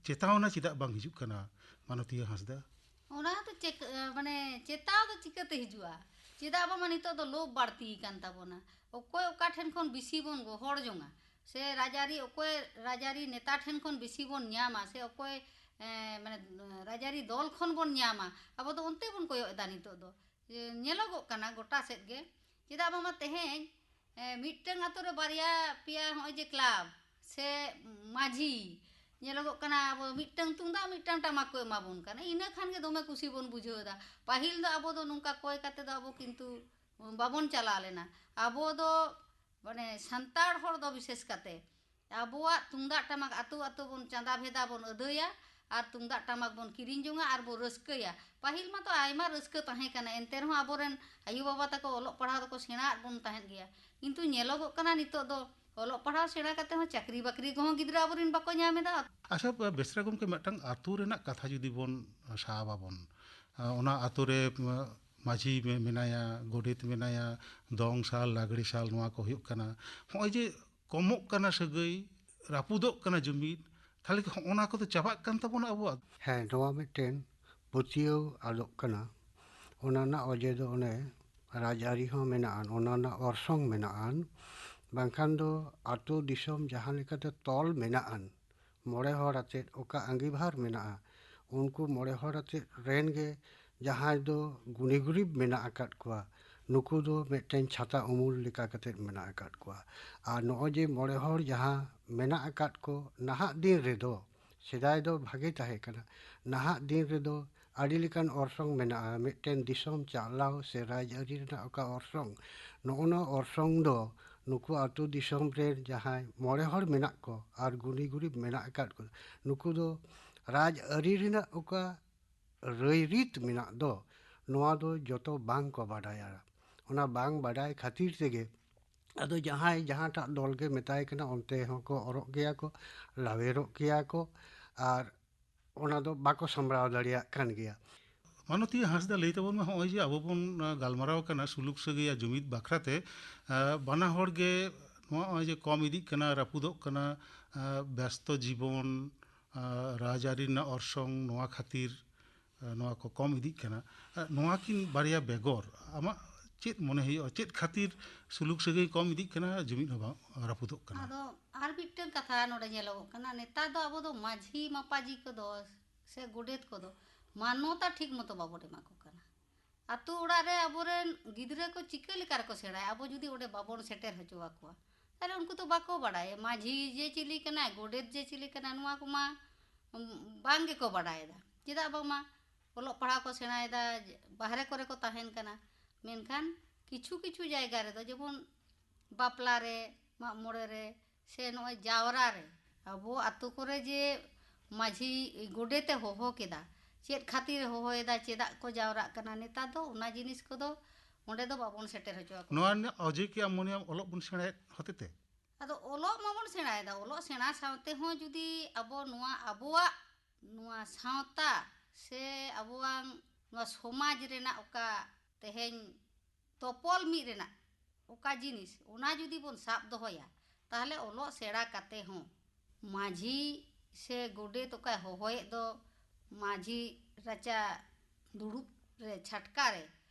ᱪᱮᱛᱟᱣᱱᱟ ᱪᱮᱫᱟᱜ ᱵᱟᱝ ᱦᱤᱡᱩᱜ ᱠᱟᱱᱟ, ᱢᱟᱱᱚᱛᱤᱭᱟᱹ ᱦᱟᱸᱥᱫᱟ? ᱚᱱᱟ ᱫᱚ ᱪᱮᱠ-, ᱢᱟᱱᱮ, ᱪᱮᱛᱟᱣ ᱫᱚ ᱪᱤᱠᱟᱹᱛᱮ ᱦᱤᱡᱩᱜᱼᱟ? ᱪᱮᱫᱟᱜ ᱵᱟᱝᱢᱟ ᱱᱤᱛᱚᱜ ᱫᱚ ᱞᱳᱵᱷ ᱵᱟᱹᱲᱛᱤ ᱟᱠᱟᱱ ᱛᱟᱵᱚᱱᱟ᱾ ᱚᱠᱚᱭ ᱚᱠᱟ ᱴᱷᱮᱱ ᱠᱷᱚᱱ ᱵᱮᱥᱤ ᱵᱚᱱ ᱜᱚᱦᱚᱲ ᱡᱚᱝᱟ, ᱥᱮ ᱨᱟᱡᱽᱟᱹᱨᱤ, ᱚᱠᱚᱭ ᱨᱟᱡᱽᱟᱹᱨᱤ ᱱᱮᱛᱟ ᱴᱷᱮᱱ ᱠᱷᱚᱱ ᱵᱮᱥᱤ ᱵᱚᱱ ᱧᱟᱢᱟ, ᱥᱮ ᱚᱠᱚᱭ, ᱮᱸ, ᱢᱟᱱᱮ, ᱨᱟᱡᱽᱟᱹᱨᱤ ᱫᱚᱞ ᱠᱷᱚᱱ ᱵᱚᱱ ᱧᱟᱢᱟ, ᱟᱵᱚ ᱫᱚ ᱚᱱᱛᱮ ᱵᱚᱱ ᱠᱚᱭᱚᱜ ᱮᱫᱟ ᱱᱤᱛᱚᱜ ᱫᱚ᱾ ᱡᱮ ᱧᱮᱞᱚᱜᱚᱜ ᱠᱟᱱᱟ ᱜᱚᱴᱟ ᱥᱮᱫ ᱜᱮ᱾ ᱪᱮᱫᱟᱜ ᱵᱟᱝᱢᱟ ᱛᱮᱦᱮᱧ, ᱮᱸ, ᱢᱤᱫᱴᱟᱝ ᱟᱛᱳ ᱨᱮ ᱵᱟᱨᱭᱟ ᱯᱮᱭᱟ, ᱦᱚᱸᱜᱼᱚᱭ ᱡᱮ ᱠᱞᱟᱵᱽ ᱥᱮ ᱢᱟᱹᱡᱷᱤ, ᱧᱮᱞᱚᱜᱚᱜ ᱠᱟᱱᱟ ᱟᱵᱚ ᱢᱤᱫᱴᱟᱝ ᱛᱩᱢᱫᱟᱜ ᱢᱤᱫᱴᱟᱝ ᱴᱟᱢᱟᱠ ᱠᱚ ᱮᱢᱟ ᱵᱚᱱ ᱠᱟᱱᱟ, ᱤᱱᱟᱹ ᱠᱷᱟᱱ ᱜᱮ ᱫᱚᱢᱮ ᱠᱩᱥᱤ ᱵᱚᱱ ᱵᱩᱡᱷᱟᱹᱣ ᱮᱫᱟ᱾ ᱯᱟᱹᱦᱤᱞ ᱫᱚ ᱟᱵᱚ ᱫᱚ ᱱᱚᱝᱠᱟ ᱠᱚᱭ ᱠᱟᱛᱮ ᱫᱚ ᱟᱵᱚ ᱠᱤᱱᱛᱩ ᱵᱟᱵᱚᱱ ᱪᱟᱞᱟᱣ ᱞᱮᱱᱟ᱾ ᱟᱵᱚ ᱫᱚ, ᱢᱟᱱᱮ, ᱥᱟᱱᱛᱟᱲ ᱦᱚᱲ ᱫᱚ ᱵᱤᱥᱮᱥ ᱠᱟᱛᱮ ᱟᱵᱚᱣᱟᱜ ᱛᱩᱢᱫᱟᱜ ᱴᱟᱢᱟᱠ ᱟᱹᱛᱩ ᱟᱹᱛᱩ ᱵᱚᱱ ᱪᱟᱸᱫᱟ ᱵᱷᱮᱫᱟ ᱵᱚᱱ ᱟᱹᱫᱟᱹᱭᱟ ᱟᱨ ᱛᱩᱢᱫᱟᱜ ᱴᱟᱢᱟᱠ ᱵᱚᱱ ᱠᱤᱨᱤᱧ ᱡᱚᱝᱟ ᱟᱨ ᱵᱚᱱ ᱨᱟᱹᱥᱠᱟᱹᱭᱟ᱾ ᱯᱟᱹᱦᱤᱞ ᱢᱟᱛᱚ ᱟᱭᱢᱟ ᱨᱟᱹᱥᱠᱟᱹ ᱛᱟᱦᱮᱸ ᱠᱟᱱᱟ, ᱮᱱᱛᱮ ᱨᱮᱦᱚᱸ ᱟᱵᱚᱨᱮᱱ ᱟᱭᱳᱼᱵᱟᱵᱟ ᱛᱟᱠᱚ ᱚᱞᱚᱜ ᱯᱟᱲᱦᱟᱣ ᱫᱚᱠᱚ ᱥᱮᱬᱟᱣᱟᱫ ᱵᱚᱱ ᱛᱟᱦᱮᱸᱫ ᱜᱮᱭᱟ᱾ ᱠᱤᱱᱛᱩ ᱧᱮᱞᱚᱜᱚᱜ ᱠᱟᱱᱟ ᱱᱤᱛᱚᱜ ᱫᱚ ᱚᱞᱚᱜ ᱯᱟᱲᱦᱟᱣ ᱥᱮᱬᱟ ᱠᱟᱛᱮ ᱦᱚᱸ ᱪᱟᱹᱠᱨᱤ ᱵᱟᱹᱠᱨᱤ ᱠᱚᱦᱚᱸ ᱜᱤᱫᱽᱨᱟᱹ ᱟᱵᱚᱨᱮᱱ ᱵᱟᱠᱚ ᱧᱟᱢ ᱮᱫᱟ᱾ ᱟᱪᱪᱷᱟ, ᱵᱮᱥᱨᱟ ᱜᱚᱢᱠᱮ, ᱢᱤᱫᱴᱟᱝ ᱟᱹᱛᱩ ᱨᱮᱱᱟᱜ ᱠᱟᱛᱷᱟ ᱡᱩᱫᱤ ᱵᱚᱱ ᱥᱟᱵ ᱟᱵᱚᱱ, ᱚᱱᱟ ᱟᱹᱛᱩ ᱨᱮ ᱢᱟᱹᱡᱷᱤ ᱢᱮ-, ᱢᱮᱱᱟᱭᱟ, ᱜᱚᱰᱮᱛ ᱢᱮᱱᱟᱭᱟ, ᱫᱚᱝ ᱥᱟᱞ, ᱞᱟᱜᱽᱲᱮ ᱥᱟᱞ, ᱱᱚᱣᱟ ᱠᱚ ᱦᱩᱭᱩᱜ ᱠᱟᱱᱟ᱾ ᱦᱚᱸᱜᱼᱚᱭ ᱡᱮ ᱠᱚᱢᱚᱜ ᱠᱟᱱᱟ ᱥᱟᱹᱜᱟᱹᱭ, ᱨᱟᱹᱯᱩᱫᱚᱜ ᱠᱟᱱᱟ ᱡᱩᱢᱤᱫ, ᱛᱟᱦᱚᱞᱮ ᱠᱤ ᱦᱚᱸᱜᱼᱚ ᱱᱟ ᱠᱚᱫᱚ ᱪᱟᱵᱟᱜ ᱠᱟᱱ ᱛᱟᱵᱚᱱᱟ ᱟᱵᱚᱣᱟᱜ? ᱦᱮᱸ, ᱱᱚᱣᱟ ᱢᱤᱫᱴᱮᱱ ᱯᱟᱹᱛᱭᱟᱹᱣ ᱟᱫᱚᱜ ᱠᱟᱱᱟ᱾ ᱚᱱᱟ ᱨᱮᱱᱟᱜ ᱚᱡᱮ ᱫᱚ ᱚᱱᱮ ᱨᱟᱡᱽᱟᱹᱨᱤ ᱦᱚᱸ ᱢᱮᱱᱟᱜᱼᱟ, ᱚᱱᱟ ᱨᱮᱱᱟᱜ ᱚᱨᱥᱚᱝ ᱢᱮᱱᱟᱜᱼᱟ᱾ ᱵᱟᱝᱠᱷᱟᱱ ᱫᱚ ᱟᱛᱳ ᱫᱤᱥᱚᱢ ᱡᱟᱦᱟᱸ ᱞᱮᱠᱟᱛᱮ ᱛᱚᱞ ᱢᱮᱱᱟᱜᱼᱟ, ᱢᱚᱬᱮ ᱦᱚᱲ ᱟᱛᱮᱫ ᱚᱠᱟ ᱟᱸᱜᱤᱵᱷᱟᱨ ᱢᱮᱱᱟᱜᱼᱟ, ᱩᱱᱠᱩ ᱢᱚᱬᱮ ᱦᱚᱲ ᱟᱛᱮᱫ ᱨᱮᱱ ᱜᱮ ᱡᱟᱦᱟᱸᱭ ᱫᱚ ᱜᱩᱱᱤ ᱜᱩᱨᱤᱵ ᱢᱮᱱᱟᱜ ᱟᱠᱟᱫ ᱠᱚᱣᱟ, ᱱᱩᱠᱩ ᱫᱚ ᱢᱤᱫᱴᱮᱱ ᱪᱷᱟᱛᱟ ᱩᱢᱩᱞ ᱞᱮᱠᱟ ᱠᱟᱛᱮᱫ ᱢᱮᱱᱟᱜ ᱟᱠᱟᱫ ᱠᱚᱣᱟ᱾ ᱟᱨ ᱱᱚᱜᱼᱚᱭ ᱡᱮ ᱢᱚᱬᱮ ᱦᱚᱲ ᱡᱟᱦᱟᱸ ᱢᱮᱱᱟᱜ ᱟᱠᱟᱫ ᱠᱚ ᱱᱟᱦᱟᱜ ᱫᱤᱱ ᱨᱮᱫᱚ, ᱥᱮᱫᱟᱭ ᱫᱚ ᱵᱷᱟᱜᱮ ᱛᱟᱦᱮᱸ ᱠᱟᱱᱟ, ᱱᱟᱦᱟᱜ ᱫᱤᱱ ᱨᱮᱫᱚ ᱟᱹᱰᱤ ᱞᱮᱠᱟᱱ ᱚᱨᱥᱚᱝ ᱢᱮᱱᱟᱜᱼᱟ᱾ ᱢᱤᱫᱴᱮᱱ ᱫᱤᱥᱚᱢ ᱪᱟᱞᱟᱣ ᱥᱮ ᱨᱟᱡᱽᱟᱹᱨᱤ ᱨᱮᱱᱟᱜ ᱚᱠᱟ ᱚᱨᱥᱚᱝ, ᱱᱚᱜᱼᱚ ᱱᱚᱣᱟ ᱚᱨᱥᱚᱝ ᱫᱚ ᱱᱩᱠᱩ ᱟᱹᱛᱩ ᱫᱤᱥᱚᱢ ᱨᱮᱱ ᱡᱟᱦᱟᱸᱭ ᱢᱚᱬᱮ ᱦᱚᱲ ᱢᱮᱱᱟᱜ ᱠᱚ ᱟᱨ ᱜᱩᱱᱤ ᱜᱩᱨᱤᱵ ᱢᱮᱱᱟᱜ ᱟᱠᱟᱫ ᱠᱚ, ᱱᱩᱠᱩ ᱫᱚ ᱨᱟᱡᱽᱟᱹᱨᱤ ᱨᱮᱱᱟᱜ ᱚᱠᱟ ᱨᱟᱹᱭᱨᱤᱛ ᱢᱮᱱᱟᱜ ᱫᱚ, ᱱᱚᱣᱟ ᱫᱚ ᱡᱚᱛᱚ ᱵᱟᱝ ᱠᱚ ᱵᱟᱰᱟᱭᱟ᱾ ᱚᱱᱟ ᱵᱟᱝ ᱵᱟᱰᱟᱭ ᱠᱷᱟᱹᱛᱤᱨ ᱛᱮᱜᱮ ᱟᱫᱚ ᱡᱟᱦᱟᱸᱭ ᱡᱟᱦᱟᱸᱴᱟᱜ ᱫᱚᱞ ᱜᱮ ᱢᱮᱛᱟᱭ ᱠᱟᱱᱟ, ᱚᱱᱛᱮ ᱦᱚᱸᱠᱚ ᱚᱨᱚᱜ ᱜᱮᱭᱟ ᱠᱚ, ᱞᱟᱣᱮᱨᱚᱜ ᱜᱮᱭᱟ ᱠᱚ, ᱟᱨ ᱚᱱᱟ ᱫᱚ ᱵᱟᱠᱚ ᱥᱟᱢᱵᱲᱟᱣ ᱫᱟᱲᱮᱭᱟᱜ ᱠᱟᱱ ᱜᱮᱭᱟ᱾ ᱢᱟᱱᱚᱛᱤᱭᱟᱹ ᱦᱟᱸᱥᱫᱟ, ᱞᱟᱹᱭ ᱛᱟᱵᱚᱱ ᱢᱮ, ᱦᱚᱸᱜᱼᱚᱭ ᱡᱮ ᱟᱵᱚ ᱵᱚᱱ, ᱟ, ᱜᱟᱞᱢᱟᱨᱟᱣ ᱠᱟᱱᱟ ᱥᱩᱞᱩᱠ ᱥᱟᱹᱜᱟᱹᱭ ᱟᱨ ᱡᱩᱢᱤᱫ ᱵᱟᱠᱷᱨᱟ ᱛᱮ, ᱟ, ᱵᱟᱱᱟ ᱦᱚᱲ ᱜᱮ ᱱᱚᱜᱼᱚᱭ ᱡᱮ ᱠᱚᱢ ᱤᱫᱤᱜ ᱠᱟᱱᱟ, ᱨᱟᱹᱯᱩᱫᱚᱜ ᱠᱟᱱᱟ, ᱟ, ᱵᱮᱥᱛᱚ ᱡᱤᱵᱚᱱ, ᱟ, ᱨᱟᱡᱽᱟᱹᱨᱤ ᱨᱮᱱᱟᱜ ᱚᱨᱥᱚᱝ, ᱱᱚᱣᱟ ᱠᱷᱟᱹᱛᱤᱨ, ᱟ, ᱱᱚᱣᱟ ᱠᱚ ᱠᱚᱢ ᱤᱫᱤᱜ ᱠᱟᱱᱟ᱾ ᱟ, ᱱᱚᱣᱟ ᱠᱤᱱ ᱵᱟᱨᱭᱟ ᱵᱮᱜᱚᱨ ᱟᱢᱟᱜ ᱪᱮᱫ ᱢᱚᱱᱮ ᱦᱩᱭᱩᱜᱼᱟ, ᱪᱮᱫ ᱠᱷᱟᱹᱛᱤᱨ ᱥᱩᱞᱩᱠ ᱥᱟᱹᱜᱟᱹᱭ ᱠᱚᱢ ᱤᱫᱤᱜ ᱠᱟᱱᱟ, ᱡᱩᱢᱤᱫ ᱦᱚᱸ ᱵᱟᱝ ᱨᱟᱹᱯᱩᱫᱚᱜ ᱠᱟᱱᱟ? ᱟᱫᱚ ᱟᱨ ᱢᱤᱫᱴᱟᱝ ᱠᱟᱛᱷᱟ ᱱᱚᱰᱮ ᱧᱮᱞᱚᱜᱚᱜ ᱠᱟᱱᱟ, ᱱᱮᱛᱟᱨ ᱫᱚ ᱟᱵᱚ ᱫᱚ ᱢᱟᱹᱡᱷᱤ ᱢᱟᱯᱟᱡᱷᱤ ᱠᱚᱫᱚ ᱥᱮ ᱜᱚᱰᱮᱛ ᱠᱚᱫᱚ ᱢᱟᱱᱚᱛᱟ ᱴᱷᱤᱠ ᱢᱚᱛᱚ ᱵᱟᱵᱚᱱ ᱮᱢᱟ ᱠᱚ ᱠᱟᱱᱟ᱾ ᱟᱛᱳ ᱚᱲᱟᱜ ᱨᱮ ᱟᱵᱚᱨᱮᱱ ᱜᱤᱫᱽᱨᱟᱹ ᱠᱚ ᱪᱤᱠᱟᱹ ᱞᱮᱠᱟ ᱨᱮᱠᱚ ᱥᱮᱬᱟᱭᱟ, ᱟᱵᱚ ᱡᱩᱫᱤ ᱚᱸᱰᱮ ᱵᱟᱵᱚᱱ ᱥᱮᱴᱮᱨ ᱦᱚᱪᱚ ᱟᱠᱚᱣᱟ, ᱛᱟᱦᱞᱮ ᱩᱱᱠᱩ ᱫᱚ ᱵᱟᱠᱚ ᱵᱟᱲᱟᱭᱟ᱾ ᱢᱟᱹᱡᱷᱤ ᱡᱮ ᱪᱤᱞᱤ ᱠᱟᱱᱟᱭ, ᱜᱚᱰᱮᱛ ᱡᱮ ᱪᱤᱞᱤ ᱠᱟᱱᱟᱭ, ᱱᱚᱣᱟ ᱠᱚᱢᱟ, ᱩᱢ, ᱵᱟᱝ ᱜᱮᱠᱚ ᱵᱟᱲᱟᱭᱮᱫᱟ᱾ ᱪᱮᱫᱟᱜ ᱵᱟᱝᱢᱟ ᱚᱞᱚᱜ ᱯᱟᱲᱦᱟᱣ ᱠᱚ ᱥᱮᱬᱟᱭᱮᱫᱟ, ᱵᱟᱦᱨᱮ ᱠᱚᱨᱮ ᱠᱚ ᱛᱟᱦᱮᱱ ᱠᱟᱱᱟ, ᱢᱮᱱᱠᱷᱟᱱ ᱠᱤᱪᱷᱩ ᱠᱤᱪᱷᱩ ᱡᱟᱭᱜᱟ ᱨᱮᱫᱚ, ᱡᱮᱢᱚᱱ ᱵᱟᱯᱞᱟ ᱨᱮ, ᱢᱟᱜ ᱢᱚᱬᱮ ᱨᱮ, ᱥᱮ ᱱᱚᱜᱼᱚᱭ ᱡᱟᱣᱨᱟ ᱨᱮ ᱟᱵᱚ ᱟᱛᱳ ᱠᱚᱨᱮ ᱡᱮ ᱢᱟᱹᱡᱷᱤ ᱜᱚᱰᱮᱛ ᱮ ᱦᱚᱦᱚ ᱠᱮᱫᱟ, ᱪᱮᱫ ᱠᱷᱟᱹᱛᱤᱨ ᱮ ᱦᱚᱦᱚᱭᱮᱫᱟ, ᱪᱮᱫᱟᱜ ᱠᱚ ᱡᱟᱣᱨᱟᱜ ᱠᱟᱱᱟ, ᱱᱮᱛᱟᱨ ᱫᱚ ᱚᱱᱟ ᱡᱤᱱᱤᱥ ᱠᱚᱫᱚ ᱚᱸᱰᱮ ᱫᱚ ᱵᱟᱵᱚᱱ ᱥᱮᱴᱮᱨ ᱦᱚᱪᱚ ᱟᱠᱚ ᱱᱚᱣᱟ ᱠᱟᱱᱟ᱾ ᱨᱮᱱᱟᱜ ᱚᱡᱮ ᱠᱤ ᱟᱢ ᱢᱚᱱᱮᱭᱟᱢ ᱚᱞᱚᱜ ᱵᱚᱱ ᱥᱮᱬᱟᱭᱮᱫ ᱦᱚᱛᱮᱛᱮ? ᱟᱫᱚ ᱚᱞᱚᱜ ᱢᱟᱵᱚᱱ ᱥᱮᱬᱟᱭᱮᱫᱟ, ᱚᱞᱚᱜ ᱥᱮᱬᱟ ᱥᱟᱶᱛᱮ ᱦᱚᱸ ᱡᱩᱫᱤ ᱟᱵᱚ ᱱᱚᱣᱟ ᱟᱵᱚᱣᱟᱜ ᱱᱚᱣᱟ ᱥᱟᱶᱛᱟ ᱥᱮ ᱟᱵᱚᱣᱟᱝ ᱱᱚᱣᱟ ᱥᱚᱢᱟᱡᱽ ᱨᱮᱱᱟᱜ ᱚᱠᱟ ᱛᱮᱦᱮᱧ ᱛᱚᱯᱚᱞ ᱢᱤᱫ ᱨᱮᱱᱟᱜ ᱚᱠᱟ ᱡᱤᱱᱤᱥ, ᱚᱱᱟ ᱡᱩᱫᱤ ᱵᱚᱱ ᱥᱟᱵ ᱫᱚᱦᱚᱭᱟ, ᱛᱟᱦᱚᱞᱮ ᱚᱞᱚᱜ ᱥᱮᱬᱟ ᱠᱟᱛᱮ ᱦᱚᱸ ᱢᱟᱹᱡᱷᱤ ᱥᱮ ᱜᱚᱰᱮᱛ ᱚᱠᱟᱭ ᱦᱚᱦᱚᱭᱮᱫ ᱫᱚ ᱢᱟᱹᱡᱷᱤ ᱨᱟᱪᱟ ᱫᱩᱲᱩᱵ ᱨᱮ, ᱪᱷᱟᱴᱠᱟ ᱨᱮ,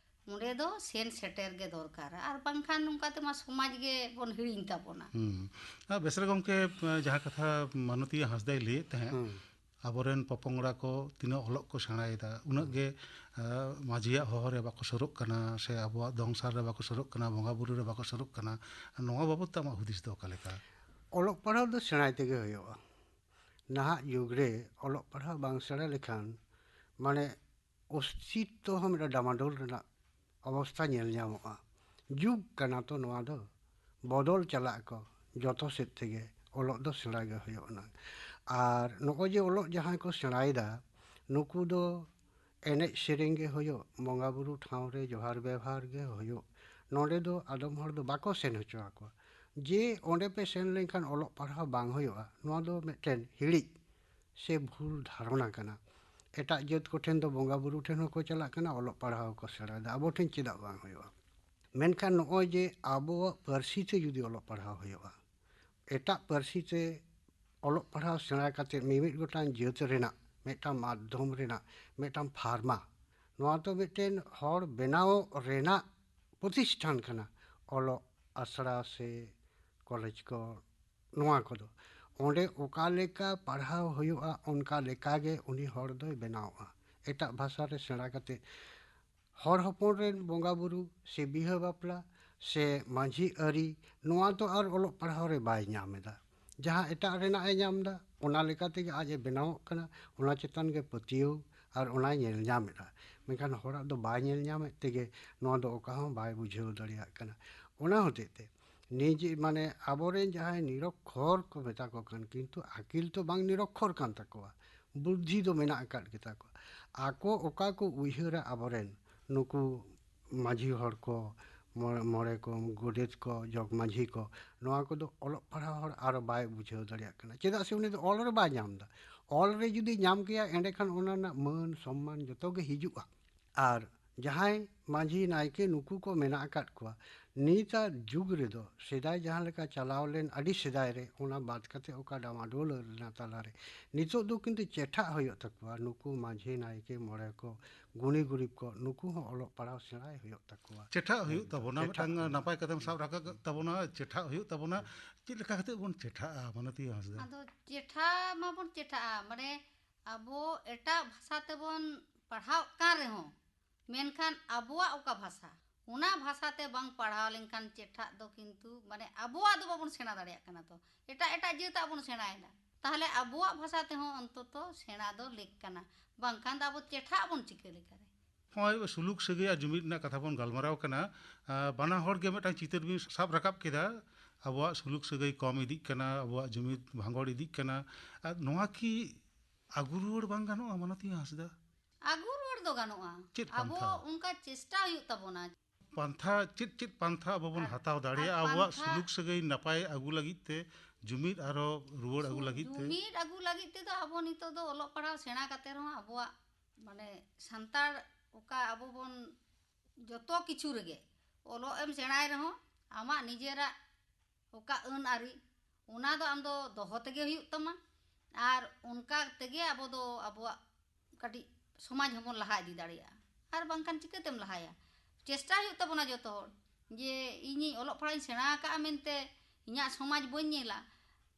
ᱚᱸᱰᱮ ᱫᱚ ᱥᱮᱱ ᱥᱮᱴᱮᱨ ᱜᱮ ᱫᱚᱨᱠᱟᱨᱟ, ᱟᱨ ᱵᱟᱝᱠᱷᱟᱱ ᱱᱚᱝᱠᱟ ᱛᱮᱢᱟ ᱥᱚᱢᱟᱡᱽ ᱜᱮ ᱵᱚᱱ ᱦᱤᱲᱤᱧ ᱛᱟᱵᱚᱱᱟ᱾ ᱦᱩᱸ᱾ ᱟᱨ ᱵᱮᱥ ᱨᱮ ᱜᱚᱢᱠᱮ, ᱡᱟᱦᱟᱸ ᱠᱟᱛᱷᱟ ᱢᱟᱱᱚᱛᱤᱭᱟᱹ ᱦᱟᱸᱥᱫᱟᱭ ᱞᱟᱹᱭᱮᱫ ᱛᱟᱦᱮᱸᱫ, ᱦᱩᱸ᱾ ᱟᱵᱚᱨᱮᱱ ᱯᱚᱯᱚᱝᱲᱟ ᱠᱚ ᱛᱤᱱᱟᱹᱜ ᱚᱞᱚᱜ ᱠᱚ ᱥᱮᱬᱟᱭᱮᱫᱟ, ᱩᱱᱟᱹᱜ ᱜᱮ, ᱟᱸ, ᱢᱟᱹᱡᱷᱤᱭᱟᱜ ᱦᱚᱦᱚ ᱨᱮ ᱵᱟᱠᱚ ᱥᱩᱨᱩᱜ ᱠᱟᱱᱟ, ᱥᱮ ᱟᱵᱚᱣᱟᱜ ᱫᱚᱝ ᱥᱟᱨ ᱨᱮ ᱵᱟᱠᱚ ᱥᱩᱨᱩᱜ ᱠᱟᱱᱟ, ᱵᱚᱸᱜᱟ ᱵᱩᱨᱩ ᱨᱮ ᱵᱟᱠᱚ ᱥᱩᱨᱩᱜ ᱠᱟᱱᱟ᱾ ᱱᱚᱣᱟ ᱵᱟᱵᱚᱫ ᱛᱮ ᱟᱢᱟᱜ ᱦᱩᱫᱤᱥ ᱫᱚ ᱚᱠᱟ ᱞᱮᱠᱟ? ᱚᱞᱚᱜ ᱯᱟᱲᱦᱟᱣ ᱫᱚ ᱥᱮᱬᱟᱭ ᱛᱮᱜᱮ ᱦᱩᱭᱩᱜᱼᱟ᱾ ᱱᱟᱦᱟᱜ ᱡᱩᱜᱽ ᱨᱮ ᱚᱞᱚᱜ ᱯᱟᱲᱦᱟᱣ ᱵᱟᱝ ᱥᱮᱬᱟ ᱞᱮᱠᱷᱟᱱ, ᱢᱟᱱᱮ, ᱚᱥᱛᱤᱛᱛᱚ ᱦᱚᱸ ᱢᱤᱫᱴᱟᱝ ᱰᱟᱢᱟᱰᱳᱞ ᱨᱮᱱᱟᱜ ᱚᱵᱚᱥᱛᱷᱟ ᱧᱮᱞ ᱧᱟᱢᱚᱜᱼᱟ᱾ ᱡᱩᱜᱽ ᱠᱟᱱᱟ ᱛᱚ ᱱᱚᱣᱟ ᱫᱚ, ᱵᱚᱫᱚᱞ ᱪᱟᱞᱟᱜ ᱟᱠᱚ ᱡᱚᱛᱚ ᱥᱮᱫ ᱛᱮᱜᱮ᱾ ᱚᱞᱚᱜ ᱫᱚ ᱥᱮᱬᱟ ᱜᱮ ᱦᱩᱭᱩᱜ ᱟᱱᱟ᱾ ᱟᱨ ᱱᱚᱜᱼᱚᱭ ᱡᱮ ᱚᱞᱚᱜ ᱡᱟᱦᱟᱸᱭ ᱠᱚ ᱥᱮᱬᱟᱭᱮᱫᱟ, ᱱᱩᱠᱩ ᱫᱚ ᱮᱱᱮᱡ ᱥᱮᱨᱮᱧ ᱜᱮ ᱦᱩᱭᱩᱜ, ᱵᱚᱸᱜᱟ ᱵᱩᱨᱩ ᱴᱷᱟᱶ ᱨᱮ ᱡᱚᱦᱟᱨ ᱵᱮᱵᱚᱦᱟᱨ ᱜᱮ ᱦᱩᱭᱩᱜ, ᱱᱚᱰᱮ ᱫᱚ ᱟᱫᱚᱢ ᱦᱚᱲ ᱫᱚ ᱵᱟᱠᱚ ᱥᱮᱱ ᱦᱚᱪᱚ ᱟᱠᱚᱣᱟ᱾ ᱡᱮ ᱚᱸᱰᱮ ᱯᱮ ᱥᱮᱱ ᱞᱮᱱᱠᱷᱟᱱ ᱚᱞᱚᱜ ᱯᱟᱲᱦᱟᱣ ᱵᱟᱝ ᱦᱩᱭᱩᱜᱼᱟ, ᱱᱚᱣᱟ ᱫᱚ ᱢᱤᱫᱴᱮᱱ ᱦᱤᱲᱤᱡ ᱥᱮ ᱵᱷᱩᱞ ᱫᱷᱟᱨᱚᱱᱟ ᱠᱟᱱᱟ᱾ ᱮᱴᱟᱜ ᱡᱟᱹᱛ ᱠᱚᱴᱷᱮᱱ ᱫᱚ ᱵᱚᱸᱜᱟ ᱵᱩᱨᱩ ᱴᱷᱮᱱ ᱦᱚᱸᱠᱚ ᱪᱟᱞᱟᱜ ᱠᱟᱱᱟ, ᱚᱞᱚᱜ ᱯᱟᱲᱦᱟᱣ ᱦᱚᱸᱠᱚ ᱥᱮᱬᱟᱭᱮᱫᱟ, ᱟᱵᱚ ᱴᱷᱮᱱ ᱪᱮᱫᱟᱜ ᱵᱟᱝ ᱦᱩᱭᱩᱜᱼᱟ? ᱢᱮᱱᱠᱷᱟᱱ ᱱᱚᱜᱼᱚᱭ ᱡᱮ ᱟᱵᱚᱣᱟᱜ ᱯᱟᱹᱨᱥᱤ ᱛᱮ ᱡᱩᱫᱤ ᱚᱞᱚᱜ ᱯᱟᱲᱦᱟᱣ ᱦᱩᱭᱩᱜᱼᱟ, ᱮᱴᱟᱜ ᱯᱟᱹᱨᱥᱤ ᱛᱮ ᱚᱞᱚᱜ ᱯᱟᱲᱦᱟᱣ ᱥᱮᱬᱟ ᱠᱟᱛᱮ ᱢᱤᱢᱤᱫ ᱜᱚᱴᱟᱝ ᱡᱟᱹᱛ ᱨᱮᱱᱟᱜ, ᱢᱤᱫᱴᱟᱝ ᱢᱟᱫᱽᱫᱷᱚᱢ ᱨᱮᱱᱟᱜ, ᱢᱤᱫᱴᱟᱝ ᱯᱷᱟᱨᱢᱟ, ᱱᱚᱣᱟ ᱫᱚ ᱢᱤᱫᱴᱮᱱ ᱦᱚᱲ ᱵᱮᱱᱟᱣ ᱨᱮᱱᱟᱜ ᱯᱨᱚᱛᱤᱥᱴᱷᱟᱱ ᱠᱟᱱᱟ᱾ ᱚᱞᱚᱜ ᱟᱥᱲᱟ ᱥᱮ ᱠᱚᱞᱮᱡᱽ ᱠᱚ, ᱱᱚᱣᱟ ᱠᱚᱫᱚ ᱚᱸᱰᱮ ᱚᱠᱟ ᱞᱮᱠᱟ ᱯᱟᱲᱦᱟᱣ ᱦᱩᱭᱩᱜᱼᱟ, ᱚᱱᱠᱟ ᱞᱮᱠᱟ ᱜᱮ ᱩᱱᱤ ᱦᱚᱲ ᱫᱚᱭ ᱵᱮᱱᱟᱣᱚᱜᱼᱟ᱾ ᱮᱴᱟᱜ ᱵᱷᱟᱥᱟ ᱨᱮ ᱥᱮᱬᱟ ᱠᱟᱛᱮ ᱦᱚᱲ ᱦᱚᱯᱚᱱ ᱨᱮᱱ ᱵᱚᱸᱜᱟ ᱵᱩᱨᱩ ᱥᱮ ᱵᱤᱦᱟᱹ ᱵᱟᱯᱞᱟ ᱥᱮ ᱢᱟᱹᱡᱷᱤ ᱟᱹᱨᱤ, ᱱᱚᱣᱟ ᱫᱚ ᱟᱨ ᱚᱞᱚᱜ ᱯᱟᱲᱦᱟᱣ ᱨᱮ ᱵᱟᱭ ᱧᱟᱢ ᱮᱫᱟ᱾ ᱡᱟᱦᱟᱸ ᱮᱴᱟᱜ ᱨᱮᱱᱟᱜ ᱮ ᱧᱟᱢ ᱮᱫᱟ, ᱚᱱᱟ ᱞᱮᱠᱟ ᱛᱮᱜᱮ ᱟᱡ ᱮ ᱵᱮᱱᱟᱣᱚᱜ ᱠᱟᱱᱟ, ᱚᱱᱟ ᱪᱮᱛᱟᱱ ᱜᱮ ᱯᱟᱹᱛᱭᱟᱹᱣ ᱟᱨ ᱚᱱᱟᱭ ᱧᱮᱞ ᱧᱟᱢ ᱮᱫᱟ᱾ ᱢᱮᱱᱠᱷᱟᱱ ᱦᱚᱲᱟᱜ ᱫᱚ ᱵᱟᱭ ᱧᱮᱞ ᱧᱟᱢᱮᱫ ᱛᱮᱜᱮ ᱱᱚᱣᱟ ᱫᱚ ᱚᱠᱟ ᱦᱚᱸ ᱵᱟᱭ ᱵᱩᱡᱷᱟᱹᱣ ᱫᱟᱲᱮᱭᱟᱜ ᱠᱟᱱᱟ᱾ ᱚᱱᱟ ᱦᱚᱛᱮᱡ ᱛᱮ ᱱᱤᱡᱮ ᱢᱟᱱᱮ ᱟᱵᱚᱨᱮᱱ ᱡᱟᱦᱟᱸᱭ ᱱᱤᱨᱚᱠᱠᱷᱚᱨ ᱠᱚ ᱢᱮᱛᱟ ᱠᱚ ᱠᱟᱱ, ᱠᱤᱱᱛᱩ ᱟᱹᱠᱤᱞ ᱛᱚ ᱵᱟᱝ ᱱᱤᱨᱚᱠᱠᱷᱚᱨ ᱠᱟᱱ ᱛᱟᱠᱚᱣᱟ, ᱵᱩᱫᱽᱫᱷᱤ ᱫᱚ ᱢᱮᱱᱟᱜ ᱟᱠᱟᱫ ᱜᱮᱛᱟ ᱠᱚᱣᱟ᱾ ᱟᱠᱚ ᱚᱠᱟ ᱠᱚ ᱩᱭᱦᱟᱹᱨᱟ ᱟᱵᱚᱨᱮᱱ ᱱᱩᱠᱩ ᱢᱟᱹᱡᱷᱤ ᱦᱚᱲ ᱠᱚ, ᱢᱚᱬᱮ, ᱢᱚᱬᱮ ᱠᱚ, ᱜᱚᱰᱮᱛ ᱠᱚ, ᱡᱚᱜᱽ ᱢᱟᱹᱡᱷᱤ ᱠᱚ, ᱱᱚᱣᱟ ᱠᱚᱫᱚ ᱚᱞᱚᱜ ᱯᱟᱲᱦᱟᱣ ᱦᱚᱲ ᱟᱨᱚ ᱵᱟᱭ ᱵᱩᱡᱷᱟᱹᱣ ᱫᱟᱲᱮᱭᱟᱜ ᱠᱟᱱᱟ, ᱪᱮᱫᱟᱜ ᱥᱮ ᱩᱱᱤ ᱫᱚ ᱚᱞ ᱨᱮ ᱵᱟᱭ ᱧᱟᱢ ᱮᱫᱟ᱾ ᱚᱞ ᱨᱮ ᱡᱩᱫᱤ ᱧᱟᱢ ᱠᱮᱭᱟ, ᱮᱸᱰᱮᱠᱷᱟᱱ ᱚᱱᱟ ᱨᱮᱱᱟᱜ ᱢᱟᱹᱱ ᱥᱚᱢᱢᱟᱱ ᱡᱚᱛᱚ ᱜᱮ ᱦᱤᱡᱩᱜᱼᱟ᱾ ᱟᱨ ᱡᱟᱦᱟᱸᱭ ᱢᱟᱹᱡᱷᱤ ᱱᱟᱭᱠᱮ ᱱᱩᱠᱩ ᱠᱚ ᱢᱮᱱᱟᱜ ᱟᱠᱟᱫ ᱠᱚᱣᱟ, ᱱᱤᱛᱟᱜ ᱡᱩᱜᱽ ᱨᱮᱫᱚ ᱥᱮᱫᱟᱭ ᱡᱟᱦᱟᱸ ᱞᱮᱠᱟ ᱪᱟᱞᱟᱣ ᱞᱮᱱ, ᱟᱹᱰᱤ ᱥᱮᱫᱟᱭ ᱨᱮ, ᱚᱱᱟ ᱵᱟᱫ ᱠᱟᱛᱮ ᱚᱠᱟ ᱰᱟᱢᱟᱰᱳᱞ ᱨᱮᱱᱟᱜ ᱛᱟᱞᱟᱨᱮ ᱱᱤᱛᱚᱜ ᱫᱚ ᱠᱤᱱᱛᱩ ᱪᱮᱴᱷᱟᱜ ᱦᱩᱭᱩᱜ ᱛᱟᱠᱚᱣᱟ᱾ ᱱᱩᱠᱩ ᱢᱟᱹᱡᱷᱤ ᱱᱟᱭᱠᱮ ᱢᱚᱬᱮ ᱠᱚ, ᱜᱩᱱᱤ ᱜᱩᱨᱤᱵ ᱠᱚ, ᱱᱩᱠᱩ ᱦᱚᱸ ᱚᱞᱚᱜ ᱯᱟᱲᱦᱟᱣ ᱥᱮᱬᱟᱭ ᱦᱩᱭᱩᱜ ᱛᱟᱠᱚᱣᱟ᱾ ᱪᱮᱴᱷᱟᱜ ᱦᱩᱭᱩᱜ ᱛᱟᱵᱚᱱᱟ, ᱪᱮᱴᱷᱟᱜ ᱢᱤᱫᱴᱟᱝ ᱦᱩᱭᱩᱜ ᱱᱟᱯᱟᱭ ᱠᱟᱛᱷᱟᱢ ᱥᱟᱵ ᱨᱟᱠᱟᱵ ᱛᱟᱵᱚᱱᱟ, ᱪᱮᱴᱷᱟᱜ ᱦᱩᱭᱩᱜ ᱛᱟᱵᱚᱱᱟ᱾ ᱪᱮᱫ ᱞᱮᱠᱟ ᱠᱟᱛᱮ ᱵᱚᱱ ᱪᱮᱴᱷᱟᱜᱼᱟ, ᱢᱟᱱᱚᱛᱤ ᱦᱟᱸᱥᱫᱟ? ᱟᱫᱚ ᱪᱮᱴᱷᱟ ᱢᱟᱵᱚᱱ ᱪᱮᱴᱷᱟᱜᱼᱟ, ᱢᱟᱱᱮ ᱟᱵᱚ ᱮᱴᱟᱜ ᱵᱷᱟᱥᱟ ᱛᱮᱵᱚᱱ ᱯᱟᱲᱦᱟᱣ ᱠᱟᱱ ᱨᱮᱦᱚᱸ, ᱢᱮᱱᱠᱷᱟᱱ ᱟᱵᱚᱣᱟᱜ ᱚᱠᱟ ᱵᱷᱟᱥᱟ, ᱚᱱᱟ ᱵᱷᱟᱥᱟ ᱛᱮ ᱵᱟᱝ ᱯᱟᱲᱦᱟᱣ ᱞᱮᱱᱠᱷᱟᱱ ᱪᱮᱴᱷᱟᱜ ᱫᱚ ᱠᱤᱱᱛᱩ, ᱢᱟᱱᱮ, ᱟᱵᱚᱣᱟᱜ ᱫᱚ ᱵᱟᱵᱚᱱ ᱥᱮᱬᱟ ᱫᱟᱲᱮᱭᱟᱜ ᱠᱟᱱᱟ᱾ ᱛᱚ ᱮᱴᱟᱜ ᱮᱴᱟᱜ ᱡᱟᱹᱛᱟᱜ ᱵᱚᱱ ᱥᱮᱬᱟᱭᱮᱫᱟ, ᱛᱟᱦᱚᱞᱮ ᱟᱵᱚᱣᱟᱜ ᱵᱷᱟᱥᱟ ᱛᱮᱦᱚᱸ ᱚᱱᱛᱚᱛᱚ ᱥᱮᱬᱟ ᱫᱚ ᱞᱮᱠ ᱠᱟᱱᱟ, ᱵᱟᱝᱠᱷᱟᱱ ᱫᱚ ᱟᱵᱚ ᱪᱮᱴᱷᱟᱜ ᱟᱵᱚᱱ ᱪᱤᱠᱟᱹ ᱞᱮᱠᱟᱨᱮ? ᱱᱚᱜᱼᱚᱭ ᱥᱩᱞᱩᱠ ᱥᱟᱹᱜᱟᱹᱭ ᱟᱨ ᱡᱩᱢᱤᱫ ᱨᱮᱱᱟᱜ ᱠᱟᱛᱷᱟ ᱵᱚᱱ ᱜᱟᱞᱢᱟᱨᱟᱣ ᱠᱟᱱᱟ᱾ ᱟᱸ, ᱵᱟᱱᱟ ᱦᱚᱲ ᱜᱮ ᱢᱤᱫᱴᱟᱝ ᱪᱤᱛᱟᱹᱨ ᱵᱤᱱ ᱥᱟᱵ ᱨᱟᱠᱟᱵ ᱠᱮᱫᱟ, ᱟᱵᱚᱣᱟᱜ ᱥᱩᱞᱩᱠ ᱥᱟᱹᱜᱟᱹᱭ ᱠᱚᱢ ᱤᱫᱤᱜ ᱠᱟᱱᱟ, ᱟᱵᱚᱣᱟᱜ ᱡᱩᱢᱤᱫ ᱵᱷᱟᱸᱜᱚᱲ ᱤᱫᱤᱜ ᱠᱟᱱᱟ᱾ ᱟᱨ ᱱᱚᱣᱟ ᱠᱤ ᱟᱹᱜᱩ ᱨᱩᱣᱟᱹᱲ ᱵᱟᱝ ᱜᱟᱱᱚᱜᱼᱟ, ᱢᱟᱱᱚᱛᱤ ᱦᱟᱸᱥᱫᱟ? ᱟᱹᱜᱩ ᱨᱩᱣᱟᱹᱲ ᱫᱚ ᱜᱟᱱᱚᱜᱼᱟ᱾ ᱪᱮᱫ ᱟᱵᱚ ᱯᱟᱱᱛᱷᱟ? ᱚᱱᱠᱟ ᱪᱮᱥᱴᱟ ᱦᱩᱭᱩᱜ ᱛᱟᱵᱚᱱᱟ᱾ ᱯᱟᱱᱛᱷᱟ, ᱪᱮᱫ ᱪᱮᱫ ᱯᱟᱱᱛᱷᱟ ᱟᱵᱚ ᱵᱚᱱ ᱟᱨ, ᱦᱟᱛᱟᱣ ᱫᱟᱲᱮᱭᱟᱜᱼᱟ ᱟᱨ ᱟᱵᱚᱣᱟᱜ ᱯᱟᱱᱛᱷᱟ ᱥᱩᱞᱩᱠ ᱥᱟᱹᱜᱟᱹᱭ ᱱᱟᱯᱟᱭ ᱟᱹᱜᱩ ᱞᱟᱹᱜᱤᱫ ᱛᱮ, ᱡᱩᱢᱤᱫ ᱟᱨᱦᱚᱸ ᱨᱩᱣᱟᱹᱲ ᱟᱹᱜᱩ ᱞᱟᱹᱜᱤᱫ ᱛᱮ? ᱡᱩᱢᱤᱫ ᱟᱹᱜᱩ ᱞᱟᱹᱜᱤᱫ ᱛᱮᱫᱚ ᱟᱵᱚ ᱱᱤᱛᱚᱜ ᱫᱚ ᱚᱞᱚᱜ ᱯᱟᱲᱦᱟᱣ ᱥᱮᱬᱟ ᱠᱟᱛᱮ ᱨᱮᱦᱚᱸ ᱟᱵᱚᱣᱟᱜ, ᱢᱟᱱᱮ, ᱥᱟᱱᱛᱟᱲ ᱚᱠᱟ ᱟᱵᱚ ᱵᱚᱱ ᱡᱚᱛᱚ ᱠᱤᱪᱷᱩ ᱨᱮᱜᱮ ᱚᱞᱚᱜ ᱮᱢ ᱥᱮᱬᱟᱭ ᱨᱮᱦᱚᱸ ᱟᱢᱟᱜ ᱱᱤᱡᱮᱨᱟᱜ ᱚᱠᱟ ᱟᱹᱱ ᱟᱹᱨᱤ, ᱚᱱᱟ ᱫᱚ ᱟᱢ ᱫᱚ ᱫᱚᱦᱚ ᱛᱮᱜᱮ ᱦᱩᱭᱩᱜ ᱛᱟᱢᱟ᱾ ᱟᱨ ᱚᱱᱠᱟ ᱛᱮᱜᱮ ᱟᱵᱚ ᱫᱚ ᱟᱵᱚᱣᱟᱜ ᱠᱟᱹᱴᱤᱡ ᱥᱚᱢᱟᱡᱽ ᱦᱚᱸᱵᱚᱱ ᱞᱟᱦᱟ ᱤᱫᱤ ᱫᱟᱲᱮᱭᱟᱜᱼᱟ᱾ ᱟᱨ ᱵᱟᱝᱠᱷᱟᱱ ᱪᱤᱠᱟᱹᱛᱮᱢ ᱞᱟᱦᱟᱭᱟ? ᱪᱮᱥᱴᱟ ᱦᱩᱭᱩᱜ ᱛᱟᱵᱚᱱᱟ ᱡᱚᱛᱚ ᱦᱚᱲ, ᱡᱮ ᱤᱧᱤᱧ ᱚᱞᱚᱜ ᱯᱟᱲᱦᱟᱜ ᱤᱧ ᱥᱮᱬᱟ ᱟᱠᱟᱫᱼᱟ ᱢᱮᱱᱛᱮ ᱤᱧᱟᱹᱜ ᱥᱚᱢᱟᱡᱽ ᱵᱟᱹᱧ ᱧᱮᱞᱟ᱾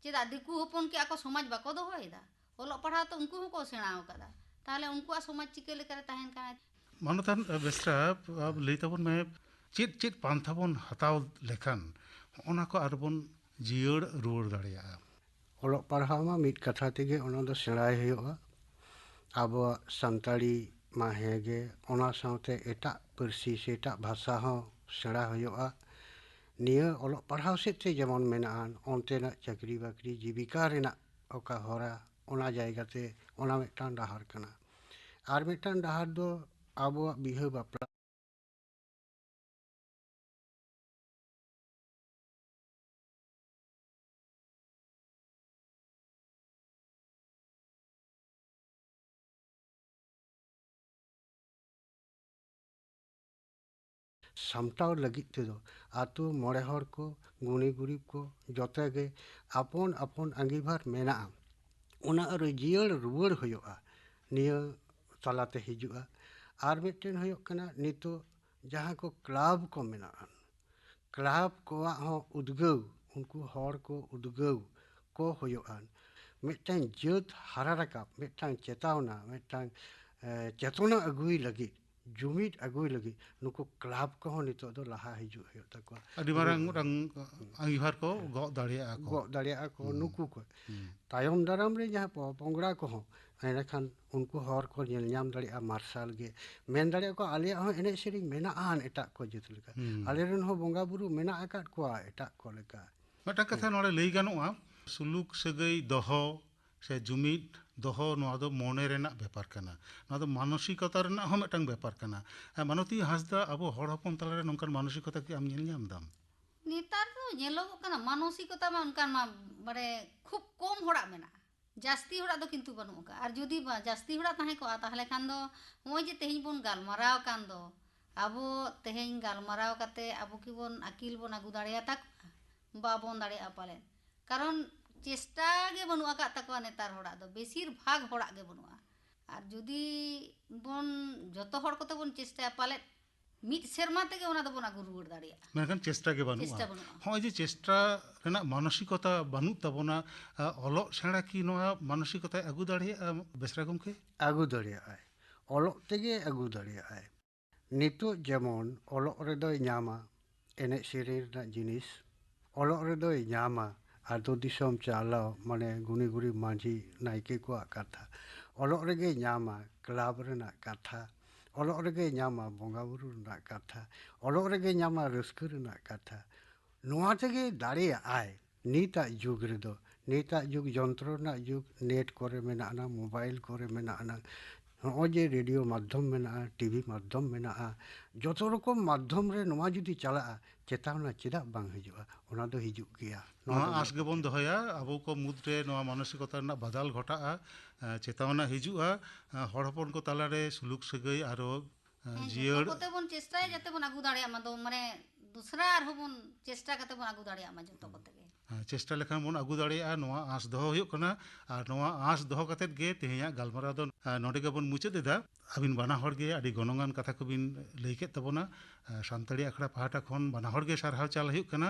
ᱪᱮᱫᱟᱜ ᱫᱤᱠᱩ ᱦᱚᱯᱚᱱ ᱠᱤ ᱟᱠᱚ ᱥᱚᱢᱟᱡᱽ ᱵᱟᱠᱚ ᱫᱚᱦᱚᱭᱮᱫᱟ? ᱚᱞᱚᱜ ᱯᱟᱲᱦᱟᱣ ᱛᱚ ᱩᱱᱠᱩ ᱦᱚᱸᱠᱚ ᱥᱮᱬᱟ ᱟᱠᱟᱫᱟ, ᱛᱟᱦᱚᱞᱮ ᱩᱱᱠᱩᱣᱟᱜ ᱥᱚᱢᱟᱡᱽ ᱪᱤᱠᱟᱹ ᱞᱮᱠᱟᱨᱮ ᱛᱟᱦᱮᱱ ᱠᱟᱱᱟ? ᱢᱟᱱᱚᱛᱟᱱ ᱵᱮᱥᱨᱟ, ᱞᱟᱹᱭ ᱛᱟᱵᱚᱱ ᱢᱮ, ᱪᱮᱫ ᱪᱮᱫ ᱯᱟᱱᱛᱷᱟ ᱵᱚᱱ ᱦᱟᱛᱟᱣ ᱞᱮᱠᱷᱟᱱ ᱚᱱᱟ ᱠᱚ ᱟᱨᱵᱚᱱ ᱡᱤᱭᱟᱹᱲ ᱨᱩᱣᱟᱹᱲ ᱫᱟᱲᱮᱭᱟᱜᱼᱟ? ᱚᱞᱚᱜ ᱯᱟᱲᱦᱟᱣ ᱢᱟ ᱢᱤᱫ ᱠᱟᱛᱷᱟ ᱛᱮᱜᱮ ᱚᱱᱟ ᱫᱚ ᱥᱮᱬᱟᱭ ᱦᱩᱭᱩᱜᱼᱟ᱾ ᱟᱵᱚᱣᱟᱜ ᱥᱟᱱᱛᱟᱲᱤ ᱢᱟ ᱦᱮᱸᱜᱮ, ᱚᱱᱟ ᱥᱟᱶᱛᱮ ᱮᱴᱟᱜ ᱯᱟᱹᱨᱥᱤ ᱥᱮ ᱮᱴᱟᱜ ᱵᱷᱟᱥᱟ ᱦᱚᱸ ᱥᱮᱬᱟ ᱦᱩᱭᱩᱜᱼᱟ᱾ ᱱᱤᱭᱟᱹ ᱚᱞᱚᱜ ᱯᱟᱲᱦᱟᱣ ᱥᱮᱫ ᱛᱮ ᱡᱮᱢᱚᱱ ᱢᱮᱱᱟᱜᱼᱟ, ᱚᱱᱛᱮᱱᱟᱜ ᱪᱟᱹᱠᱨᱤ ᱵᱟᱹᱠᱨᱤ ᱡᱤᱵᱤᱠᱟ ᱨᱮᱱᱟᱜ ᱚᱠᱟ ᱦᱚᱨᱟ, ᱚᱱᱟ ᱡᱟᱭᱜᱟ ᱛᱮ ᱚᱱᱟ ᱢᱤᱫᱴᱟᱝ ᱰᱟᱦᱟᱨ ᱠᱟᱱᱟ᱾ ᱟᱨ ᱢᱤᱫᱴᱟᱝ ᱰᱟᱦᱟᱨ ᱫᱚ ᱟᱵᱚᱣᱟᱜ ᱵᱤᱦᱟᱹ ᱵᱟᱯᱞᱟ ᱥᱟᱢᱴᱟᱣ ᱞᱟᱹᱜᱤᱫ ᱛᱮᱫᱚ ᱟᱛᱳ ᱢᱚᱬᱮ ᱦᱚᱲ ᱠᱚ, ᱜᱩᱱᱤ ᱜᱩᱨᱤᱵ ᱠᱚ, ᱡᱚᱛᱚ ᱜᱮ ᱟᱯᱚᱱ ᱟᱯᱚᱱ ᱟᱸᱜᱤᱵᱷᱟᱨ ᱢᱮᱱᱟᱜᱼᱟ, ᱚᱱᱟ ᱨᱮ ᱡᱤᱭᱟᱹᱲ ᱨᱩᱣᱟᱹᱲ ᱦᱩᱭᱩᱜᱼᱟ᱾ ᱱᱤᱭᱟᱹ ᱛᱟᱞᱟᱛᱮ ᱦᱤᱡᱩᱜᱼᱟ᱾ ᱟᱨ ᱢᱤᱫᱴᱮᱱ ᱦᱩᱭᱩᱜ ᱠᱟᱱᱟ, ᱱᱤᱛᱚᱜ ᱡᱟᱦᱟᱸ ᱠᱚ ᱠᱞᱟᱵᱽ ᱠᱚ ᱢᱮᱱᱟᱜᱼᱟ, ᱠᱞᱟᱵᱽ ᱠᱚᱣᱟᱜ ᱦᱚᱸ ᱩᱫᱽᱜᱟᱹᱣ, ᱩᱱᱠᱩ ᱦᱚᱲ ᱠᱚ ᱩᱫᱽᱜᱟᱹᱣ ᱠᱚ ᱦᱩᱭᱩᱜᱼᱟ᱾ ᱢᱤᱫᱴᱟᱝ ᱡᱟᱹᱛ ᱦᱟᱨᱟ ᱨᱟᱠᱟᱵ, ᱢᱤᱫᱴᱟᱝ ᱪᱮᱛᱟᱣᱱᱟ, ᱢᱤᱫᱴᱟᱝ, ᱮ, ᱪᱮᱛᱚᱱᱟ ᱟᱹᱜᱩᱭ ᱞᱟᱹᱜᱤᱫ, ᱡᱩᱢᱤᱫ ᱟᱹᱜᱩᱭ ᱞᱟᱹᱜᱤᱫ ᱱᱩᱠᱩ ᱠᱞᱟᱵᱽ ᱠᱚᱦᱚᱸ ᱱᱤᱛᱚᱜ ᱫᱚ ᱞᱟᱦᱟ ᱦᱤᱡᱩᱜ ᱦᱩᱭᱩᱜ ᱛᱟᱠᱚᱣᱟ᱾ ᱟᱹᱰᱤ ᱢᱟᱨᱟᱝ ᱢᱤᱫᱴᱟᱝ ᱟᱸᱜᱤᱵᱷᱟᱨ ᱠᱚ ᱜᱚᱜ ᱫᱟᱲᱮᱭᱟᱜᱼᱟ ᱠᱚ᱾ ᱜᱚᱜ ᱫᱟᱲᱮᱭᱟᱜᱼᱟ ᱠᱚ ᱦᱩᱸ᱾ ᱱᱩᱠᱩ ᱠᱚ᱾ ᱦᱩᱸ᱾ ᱛᱟᱭᱚᱢ ᱫᱟᱨᱟᱢ ᱨᱮ ᱡᱟᱦᱟᱸ ᱯᱚ-, ᱯᱚᱝᱲᱟ ᱠᱚᱦᱚᱸ ᱮᱸᱰᱮᱠᱷᱟᱱ ᱩᱱᱠᱩ ᱦᱚᱨ ᱠᱚ ᱧᱮᱞ ᱧᱟᱢ ᱫᱟᱲᱮᱭᱟᱜᱼᱟ, ᱢᱟᱨᱥᱟᱞ ᱜᱮ᱾ ᱢᱮᱱ ᱫᱟᱲᱮᱭᱟᱜᱼᱟ ᱠᱚ, ᱟᱞᱮᱭᱟᱜ ᱦᱚᱸ ᱮᱱᱮᱡ ᱥᱮᱨᱮᱧ ᱢᱮᱱᱟᱜᱼᱟ ᱮᱴᱟᱜ ᱠᱚ ᱡᱟᱹᱛ ᱞᱮᱠᱟ᱾ ᱦᱩᱸ᱾ ᱟᱞᱮ ᱨᱮᱱ ᱦᱚᱸ ᱵᱚᱸᱜᱟ ᱵᱩᱨᱩ ᱢᱮᱱᱟᱜ ᱟᱠᱟᱫ ᱠᱚᱣᱟ ᱮᱴᱟᱜ ᱠᱚ ᱞᱮᱠᱟ᱾ ᱢᱤᱫᱴᱟᱝ ᱠᱟᱛᱷᱟ ᱦᱩᱸ᱾ ᱱᱚᱰᱮ ᱞᱟᱹᱭ ᱜᱟᱱᱚᱜᱼᱟ, ᱥᱩᱞᱩᱠ ᱥᱟᱹᱜᱟᱹᱭ ᱫᱚᱦᱚ ᱥᱮ ᱡᱩᱢᱤᱫ ᱫᱚᱦᱚ, ᱱᱚᱣᱟ ᱫᱚ ᱢᱚᱱᱮ ᱨᱮᱱᱟᱜ ᱵᱮᱯᱟᱨ ᱠᱟᱱᱟ᱾ ᱱᱚᱣᱟ ᱫᱚ ᱢᱟᱱᱚᱥᱤᱠᱚᱛᱟ ᱨᱮᱱᱟᱜ ᱦᱚᱸ ᱢᱤᱫᱴᱟᱝ ᱵᱮᱯᱟᱨ ᱠᱟᱱᱟ᱾ ᱦᱮᱸ, ᱢᱟᱱᱚᱛᱤ ᱦᱟᱸᱥᱫᱟ, ᱟᱵᱚ ᱦᱚᱲ ᱦᱚᱯᱚᱱ ᱛᱟᱞᱟᱨᱮ ᱱᱚᱝᱠᱟᱱ ᱢᱟᱱᱚᱥᱤᱠᱚᱛᱟ ᱠᱤ ᱟᱢ ᱧᱮᱞ ᱧᱟᱢ ᱫᱟᱢ? ᱱᱮᱛᱟᱨ ᱫᱚ ᱧᱮᱞᱚᱜᱚᱜ ᱠᱟᱱᱟ, ᱢᱟᱱᱚᱥᱤᱠᱚᱛᱟ ᱢᱟ ᱚᱱᱠᱟᱱ ᱢᱟ, ᱢᱟᱱᱮ, ᱠᱷᱩᱵ ᱠᱚᱢ ᱦᱚᱲᱟᱜ ᱢᱮᱱᱟᱜᱼᱟ᱾ ᱡᱟᱹᱥᱛᱤ ᱦᱚᱲᱟᱜ ᱫᱚ ᱠᱤᱱᱛᱩ ᱵᱟᱹᱱᱩᱜ ᱟᱠᱟᱫᱼᱟ᱾ ᱟᱨ ᱡᱩᱫᱤ ᱵᱟ-, ᱡᱟᱹᱥᱛᱤ ᱦᱚᱲᱟᱜ ᱛᱟᱦᱮᱸ ᱠᱚᱜᱼᱟ, ᱛᱟᱦᱚᱞᱮ ᱠᱷᱟᱱ ᱫᱚ ᱱᱚᱜᱼᱚᱭ ᱡᱮ ᱛᱮᱦᱮᱧ ᱵᱚᱱ ᱜᱟᱞᱢᱟᱨᱟᱣ ᱠᱟᱱ ᱫᱚ, ᱟᱵᱚ ᱛᱮᱦᱮᱧ ᱜᱟᱞᱢᱟᱨᱟᱣ ᱠᱟᱛᱮ ᱟᱵᱚ ᱠᱤ ᱵᱚᱱ ᱟᱹᱠᱤᱞ ᱵᱚᱱ ᱟᱹᱜᱩ ᱫᱟᱲᱮᱭᱟᱛᱟ ᱠᱚᱣᱟ? ᱵᱟᱵᱚᱱ ᱫᱟᱲᱮᱭᱟᱜᱼᱟ ᱯᱟᱞᱮᱱ᱾ ᱠᱟᱨᱚᱱ ᱪᱮᱥᱴᱟ ᱜᱮ ᱵᱟᱹᱱᱩᱜ ᱟᱠᱟᱫ ᱛᱟᱠᱚᱣᱟ ᱱᱮᱛᱟᱨ ᱦᱚᱲᱟᱜ ᱫᱚ, ᱵᱮᱥᱤᱨ ᱵᱷᱟᱜᱽ ᱦᱚᱲᱟᱜ ᱜᱮ ᱵᱟᱹᱱᱩᱜᱼᱟ᱾ ᱟᱨ ᱡᱩᱫᱤ ᱵᱚᱱ ᱡᱚᱛᱚ ᱦᱚᱲ ᱠᱚᱛᱮ ᱵᱚᱱ ᱪᱮᱥᱴᱟᱭᱟ, ᱯᱟᱞᱮᱫ ᱢᱤᱫ ᱥᱮᱨᱢᱟ ᱛᱮᱜᱮ ᱚᱱᱟ ᱫᱚᱵᱚᱱ ᱟᱹᱜᱩ ᱨᱩᱣᱟᱹᱲ ᱫᱟᱲᱮᱭᱟᱜᱼᱟ᱾ ᱢᱮᱱᱠᱷᱟᱱ ᱪᱮᱥᱴᱟ ᱜᱮ ᱵᱟᱹᱱᱩᱜᱼᱟ᱾ ᱪᱮᱥᱴᱟ ᱵᱟᱹᱱᱩᱜᱼᱟ᱾ ᱦᱚᱸᱜᱼᱚᱭ ᱡᱮ ᱪᱮᱥᱴᱟ ᱨᱮᱱᱟᱜ ᱢᱟᱱᱚᱥᱤᱠᱚᱛᱟ ᱵᱟᱹᱱᱩᱜ ᱛᱟᱵᱚᱱᱟ, ᱟ, ᱚᱞᱚᱜ ᱥᱮᱬᱟ ᱠᱤ ᱱᱚᱣᱟ ᱢᱟᱱᱚᱥᱤᱠᱚᱛᱟᱭ ᱟᱹᱜᱩ ᱫᱟᱲᱮᱭᱟᱜᱼᱟ, ᱵᱮᱥᱨᱟ ᱜᱚᱢᱠᱮ? ᱟᱹᱜᱩ ᱫᱟᱲᱮᱭᱟᱜᱼᱟᱭ, ᱚᱞᱚᱜ ᱛᱮᱜᱮ ᱟᱹᱜᱩ ᱫᱟᱲᱮᱭᱟᱜᱼᱟᱭ᱾ ᱱᱤᱛᱚᱜ ᱡᱮᱢᱚᱱ ᱚᱞᱚᱜ ᱨᱮᱫᱚᱭ ᱧᱟᱢᱟ ᱮᱱᱮᱡ ᱥᱮᱨᱮᱧ ᱨᱮᱱᱟᱜ ᱡᱤᱱᱤᱥ, ᱚᱞᱚᱜ ᱨᱮᱫᱚᱭ ᱧᱟᱢᱟ ᱟᱛᱳ ᱫᱤᱥᱚᱢ ᱪᱟᱞᱟᱣ, ᱢᱟᱱᱮ ᱜᱩᱱᱤ ᱜᱩᱨᱤ ᱢᱟᱹᱡᱷᱤ ᱱᱟᱭᱠᱮ ᱠᱚᱣᱟᱜ ᱠᱟᱛᱷᱟ, ᱚᱞᱚᱜ ᱨᱮᱜᱮᱭ ᱧᱟᱢᱟ ᱠᱞᱟᱵᱽ ᱨᱮᱱᱟᱜ ᱠᱟᱛᱷᱟ, ᱚᱞᱚᱜ ᱨᱮᱜᱮᱭ ᱧᱟᱢᱟ ᱵᱚᱸᱜᱟ ᱵᱩᱨᱩ ᱨᱮᱱᱟᱜ ᱠᱟᱛᱷᱟ, ᱚᱞᱚᱜ ᱨᱮᱜᱮᱭ ᱧᱟᱢᱟ ᱨᱟᱹᱥᱠᱟᱹ ᱨᱮᱱᱟᱜ ᱠᱟᱛᱷᱟ, ᱱᱚᱣᱟ ᱛᱮᱜᱮ ᱫᱟᱲᱮᱭᱟᱜᱼᱟᱭ᱾ ᱱᱤᱛᱟᱜ ᱡᱩᱜᱽ ᱨᱮᱫᱚ, ᱱᱤᱛᱟᱜ ᱡᱩᱜᱽ ᱡᱚᱱᱛᱨᱚ ᱨᱮᱱᱟᱜ ᱡᱩᱜᱽ, ᱱᱮᱴ ᱠᱚᱨᱮ ᱢᱮᱱᱟᱜ ᱟᱱᱟ, ᱢᱳᱵᱟᱭᱤᱞ ᱠᱚᱨᱮ ᱢᱮᱱᱟᱜ ᱟᱱᱟ, ᱱᱚᱜᱼᱚᱭ ᱡᱮ ᱨᱮᱰᱤᱭᱳ ᱢᱟᱫᱽᱫᱷᱚᱢ ᱢᱮᱱᱟᱜᱼᱟ, ᱴᱤᱵᱷᱤ ᱢᱟᱫᱽᱫᱷᱚᱢ ᱢᱮᱱᱟᱜᱼᱟ, ᱡᱚᱛᱚ ᱨᱚᱠᱚᱢ ᱢᱟᱫᱽᱫᱷᱚᱢ ᱨᱮ ᱱᱚᱣᱟ ᱡᱩᱫᱤ ᱪᱟᱞᱟᱜᱼᱟ, ᱪᱮᱛᱟᱣᱱᱟ ᱪᱮᱫᱟᱜ ᱵᱟᱝ ᱦᱤᱡᱩᱜᱼᱟ? ᱚᱱᱟ ᱫᱚ ᱦᱤᱡᱩᱜ ᱜᱮᱭᱟ᱾ ᱱᱚᱣᱟ ᱱᱚᱣᱟ ᱫᱚ ᱟᱸᱥ ᱜᱮᱵᱚᱱ ᱫᱚᱦᱚᱭᱟ, ᱟᱵᱚ ᱠᱚ ᱢᱩᱫᱽᱨᱮ ᱱᱚᱣᱟ ᱢᱟᱱᱚᱥᱤᱠᱚᱛᱟ ᱨᱮᱱᱟᱜ ᱵᱟᱫᱟᱞ ᱜᱷᱚᱴᱟᱜᱼᱟ, ᱮᱸ, ᱪᱮᱛᱟᱣᱱᱟ ᱦᱤᱡᱩᱜᱼᱟ, ᱮᱸ, ᱦᱚᱲ ᱦᱚᱯᱚᱱ ᱠᱚ ᱛᱟᱞᱟᱨᱮ ᱥᱩᱞᱩᱠ ᱥᱟᱹᱜᱟᱹᱭ ᱟᱨᱚ, ᱮᱸ, ᱦᱮᱸ, ᱡᱤᱭᱟᱹᱲ ᱡᱚᱛᱚ ᱠᱚᱛᱮ ᱵᱚᱱ ᱪᱮᱥᱴᱟᱭᱟ ᱡᱟᱛᱮ ᱵᱚᱱ ᱟᱹᱜᱩ ᱫᱟᱲᱮᱭᱟᱜ ᱢᱟ, ᱫᱚ ᱢᱟᱱᱮ ᱫᱚᱥᱨᱟ ᱟᱨᱦᱚᱸ ᱵᱚᱱ ᱪᱮᱥᱴᱟ ᱠᱟᱛᱮ ᱵᱚᱱ ᱟᱹᱜᱩ ᱫᱟᱲᱮᱭᱟᱜ ᱢᱟ ᱡᱚᱛᱚ ᱠᱚᱛᱮ ᱜᱮ᱾ ᱦᱮᱸ, ᱪᱮᱥᱴᱟ ᱞᱮᱠᱷᱟᱱ ᱵᱚᱱ ᱟᱹᱜᱩ ᱫᱟᱲᱮᱭᱟᱜᱼᱟ, ᱱᱚᱣᱟ ᱟᱸᱥ ᱫᱚᱦᱚ ᱦᱩᱭᱩᱜ ᱠᱟᱱᱟ᱾ ᱟᱨ ᱱᱚᱣᱟ ᱟᱸᱥ ᱫᱚᱦᱚ ᱠᱟᱛᱮᱫ ᱜᱮ ᱛᱮᱦᱮᱧᱟᱜ ᱜᱟᱞᱢᱟᱨᱟᱣ ᱫᱚ, ᱟᱸ, ᱱᱚᱰᱮ ᱜᱮᱵᱚᱱ ᱢᱩᱪᱟᱹᱫ ᱮᱫᱟ᱾ ᱟᱹᱵᱤᱱ ᱵᱟᱱᱟ ᱦᱚᱲ ᱜᱮ ᱟᱹᱰᱤ ᱜᱚᱱᱚᱝᱟᱱ ᱠᱟᱛᱷᱟ ᱠᱚᱵᱤᱱ ᱞᱟᱹᱭ ᱠᱮᱫ ᱛᱟᱵᱚᱱᱟ᱾ ᱟᱸ, ᱥᱟᱱᱛᱟᱲᱤ ᱟᱠᱷᱲᱟ ᱯᱟᱦᱴᱟ ᱠᱷᱚᱱ ᱵᱟᱱᱟ ᱦᱚᱲ ᱜᱮ ᱥᱟᱨᱦᱟᱣ ᱪᱟᱞ ᱦᱩᱭᱩᱜ ᱠᱟᱱᱟ᱾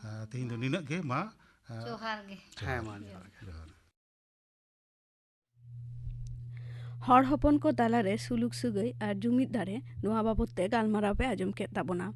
ᱟᱸ, ᱛᱮᱦᱮᱧ ᱫᱚ ᱱᱤᱱᱟᱹᱜ ᱜᱮ, ᱢᱟ, ᱟᱸ, ᱡᱚᱦᱟᱨ ᱜᱮ᱾ ᱦᱮᱸ, ᱢᱟ ᱡᱚᱦᱟᱨ ᱜᱮ᱾ ᱡᱚᱦᱟᱨ᱾ ᱦᱚᱲ ᱦᱚᱯᱚᱱ ᱠᱚ ᱛᱟᱞᱟᱨᱮ ᱥᱩᱞᱩᱠ ᱥᱟᱹᱜᱟᱹᱭ ᱟᱨ ᱡᱩᱢᱤᱫ ᱫᱟᱲᱮ, ᱱᱚᱣᱟ ᱵᱟᱵᱚᱫ ᱛᱮ ᱜᱟᱞᱢᱟᱨᱟᱣ ᱯᱮ ᱟᱸᱡᱚᱢ ᱠᱮᱫ ᱛᱟᱵᱚᱱᱟ᱾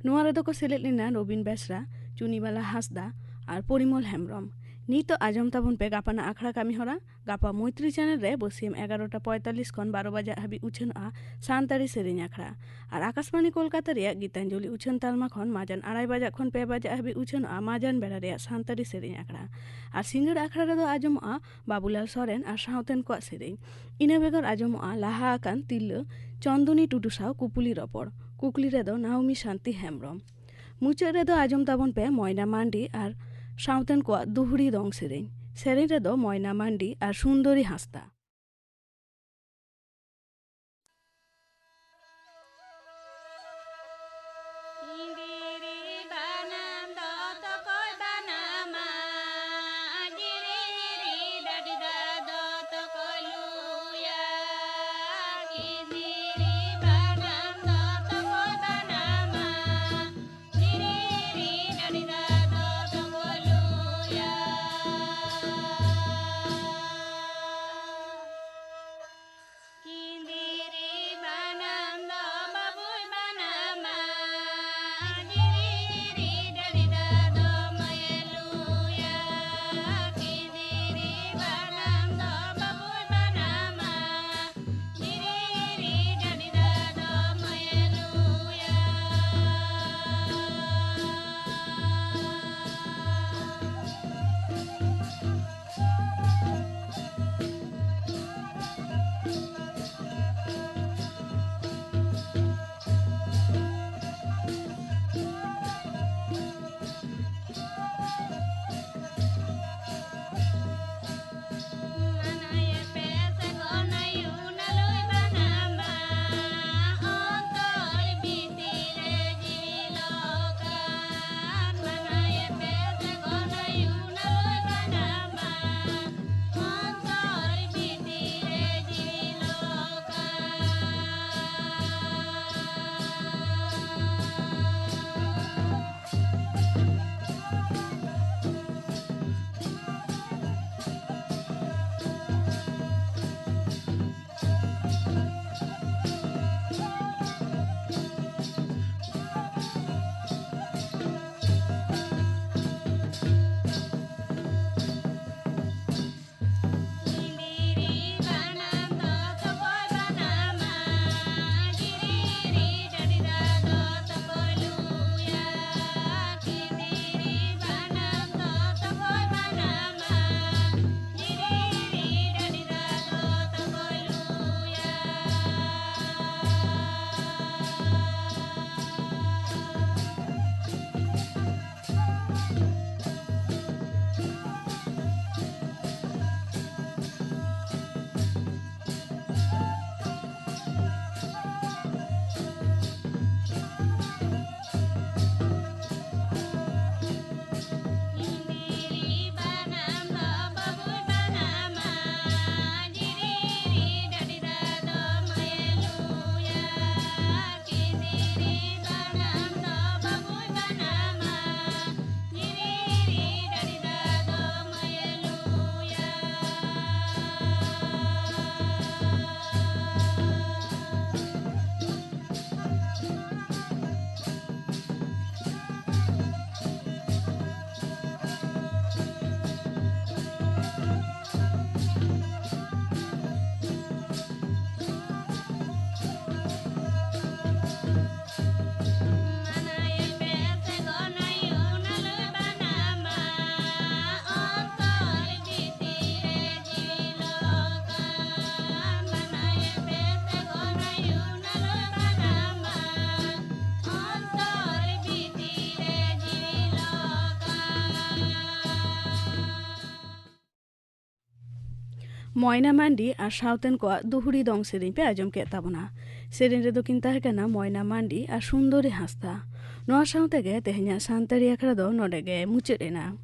ᱱᱚᱣᱟ ᱨᱮᱫᱚ ᱠᱚ ᱥᱮᱞᱮᱫ ᱞᱮᱱᱟ ᱨᱚᱵᱤᱱ ᱵᱮᱥᱨᱟ, ᱪᱩᱱᱤᱵᱟᱞᱟ ᱦᱟᱸᱥᱫᱟ ᱟᱨ ᱯᱚᱨᱤᱢᱚᱞ ᱦᱮᱢᱵᱨᱚᱢ᱾ ᱱᱤᱛᱚᱜ ᱟᱸᱡᱚᱢ ᱛᱟᱵᱚᱱ ᱯᱮ ᱜᱟᱯᱟᱱᱟᱜ ᱟᱠᱷᱲᱟ ᱠᱟᱹᱢᱤ ᱦᱚᱨᱟ᱾ ᱜᱟᱯᱟ ᱢᱚᱭᱛᱨᱤ ᱪᱮᱱᱮᱞ ᱨᱮ ᱵᱟᱹᱥᱤᱭᱟᱹᱢ ᱮᱜᱟᱨᱚᱴᱟ ᱯᱚᱸᱭᱛᱟᱞᱞᱤᱥ ᱠᱷᱚᱱ ᱵᱟᱨᱚ ᱵᱟᱡᱟᱜ ᱦᱟᱹᱵᱤᱡ ᱩᱪᱷᱟᱹᱱᱚᱜᱼᱟ ᱥᱟᱱᱛᱟᱲᱤ ᱥᱮᱨᱮᱧ ᱟᱠᱷᱲᱟ᱾ ᱟᱨ ᱟᱠᱟᱥᱵᱟᱬᱤ ᱠᱳᱞᱠᱟᱛᱟ ᱨᱮᱭᱟᱜ ᱜᱤᱛᱟᱧᱡᱚᱞᱤ ᱩᱪᱷᱟᱹᱱ ᱛᱟᱞᱢᱟ ᱠᱷᱚᱱ ᱢᱟᱡᱟᱱ ᱟᱲᱟᱭ ᱵᱟᱡᱟᱜ ᱠᱷᱚᱱ ᱯᱮ ᱵᱟᱡᱟᱜ ᱦᱟᱹᱵᱤᱡ ᱩᱪᱷᱟᱹᱱᱚᱜᱼᱟ ᱢᱟᱡᱟᱱ ᱵᱮᱲᱟ ᱨᱮᱭᱟᱜ ᱥᱟᱱᱛᱟᱲᱤ ᱥᱮᱨᱮᱧ ᱟᱠᱷᱲᱟ᱾ ᱟᱨ ᱥᱤᱸᱜᱟᱹᱲ ᱟᱠᱷᱲᱟ ᱨᱮᱫᱚ ᱟᱸᱡᱚᱢᱚᱜᱼᱟ ᱵᱟᱵᱩᱞᱟᱞ ᱥᱚᱨᱮᱱ ᱟᱨ ᱥᱟᱶᱛᱮᱱ ᱠᱚᱣᱟᱜ ᱥᱮᱨᱮᱧ᱾ ᱤᱱᱟᱹ ᱵᱮᱜᱚᱨ ᱟᱸᱡᱚᱢᱚᱜᱼᱟ ᱞᱟᱦᱟ ᱟᱠᱟᱱ ᱛᱤᱨᱞᱟᱹ ᱪᱚᱱᱫᱚᱱᱤ ᱴᱩᱰᱩ ᱥᱟᱶ ᱠᱩᱯᱩᱞᱤ ᱨᱚᱯᱚᱲ᱾ ᱠᱩᱠᱞᱤ ᱨᱮᱫᱚ ᱱᱟᱣᱢᱤ ᱥᱟᱱᱛᱤ ᱦᱮᱢᱵᱨᱚᱢ᱾ ᱢᱩᱪᱟᱹᱫ ᱨᱮᱫᱚ ᱟᱸᱡᱚᱢ ᱛᱟᱵᱚᱱ ᱯᱮ ᱢᱚᱭᱱᱟ ᱢᱟᱱᱰᱤ ᱟᱨ ᱥᱟᱶᱛᱮᱱ ᱠᱚᱣᱟᱜ ᱫᱩᱦᱲᱤ ᱫᱚᱝ ᱥᱮᱨᱮᱧ᱾ ᱥᱮᱨᱮᱧ ᱨᱮᱫᱚ ᱢᱚᱭᱱᱟ ᱢᱟᱱᱰᱤ ᱟᱨ ᱥᱩᱱᱫᱚᱨᱤ ᱦᱟᱸᱥᱫᱟ᱾ ᱢᱚᱭᱱᱟ ᱢᱟᱱᱰᱤ ᱟᱨ ᱥᱟᱶᱛᱮᱱ ᱠᱚᱣᱟᱜ ᱫᱩᱦᱩᱲᱤ ᱫᱚᱝ ᱥᱮᱨᱮᱧ ᱯᱮ ᱟᱸᱡᱚᱢ ᱠᱮᱫ ᱛᱟᱵᱚᱱᱟ᱾ ᱥᱮᱨᱮᱧ ᱨᱮᱫᱚ ᱠᱤᱱ ᱛᱟᱦᱮᱸ ᱠᱟᱱᱟ ᱢᱚᱭᱱᱟ ᱢᱟᱱᱰᱤ ᱟᱨ ᱥᱩᱱᱫᱚᱨᱤ ᱦᱟᱸᱥᱫᱟ᱾ ᱱᱚᱣᱟ ᱥᱟᱶ ᱛᱮᱜᱮ ᱛᱮᱦᱮᱧᱟᱜ ᱥᱟᱱᱛᱟᱲᱤ ᱟᱠᱷᱲᱟ ᱫᱚ ᱱᱚᱰᱮ ᱜᱮ ᱢᱩᱪᱟᱹᱫ ᱮᱱᱟ᱾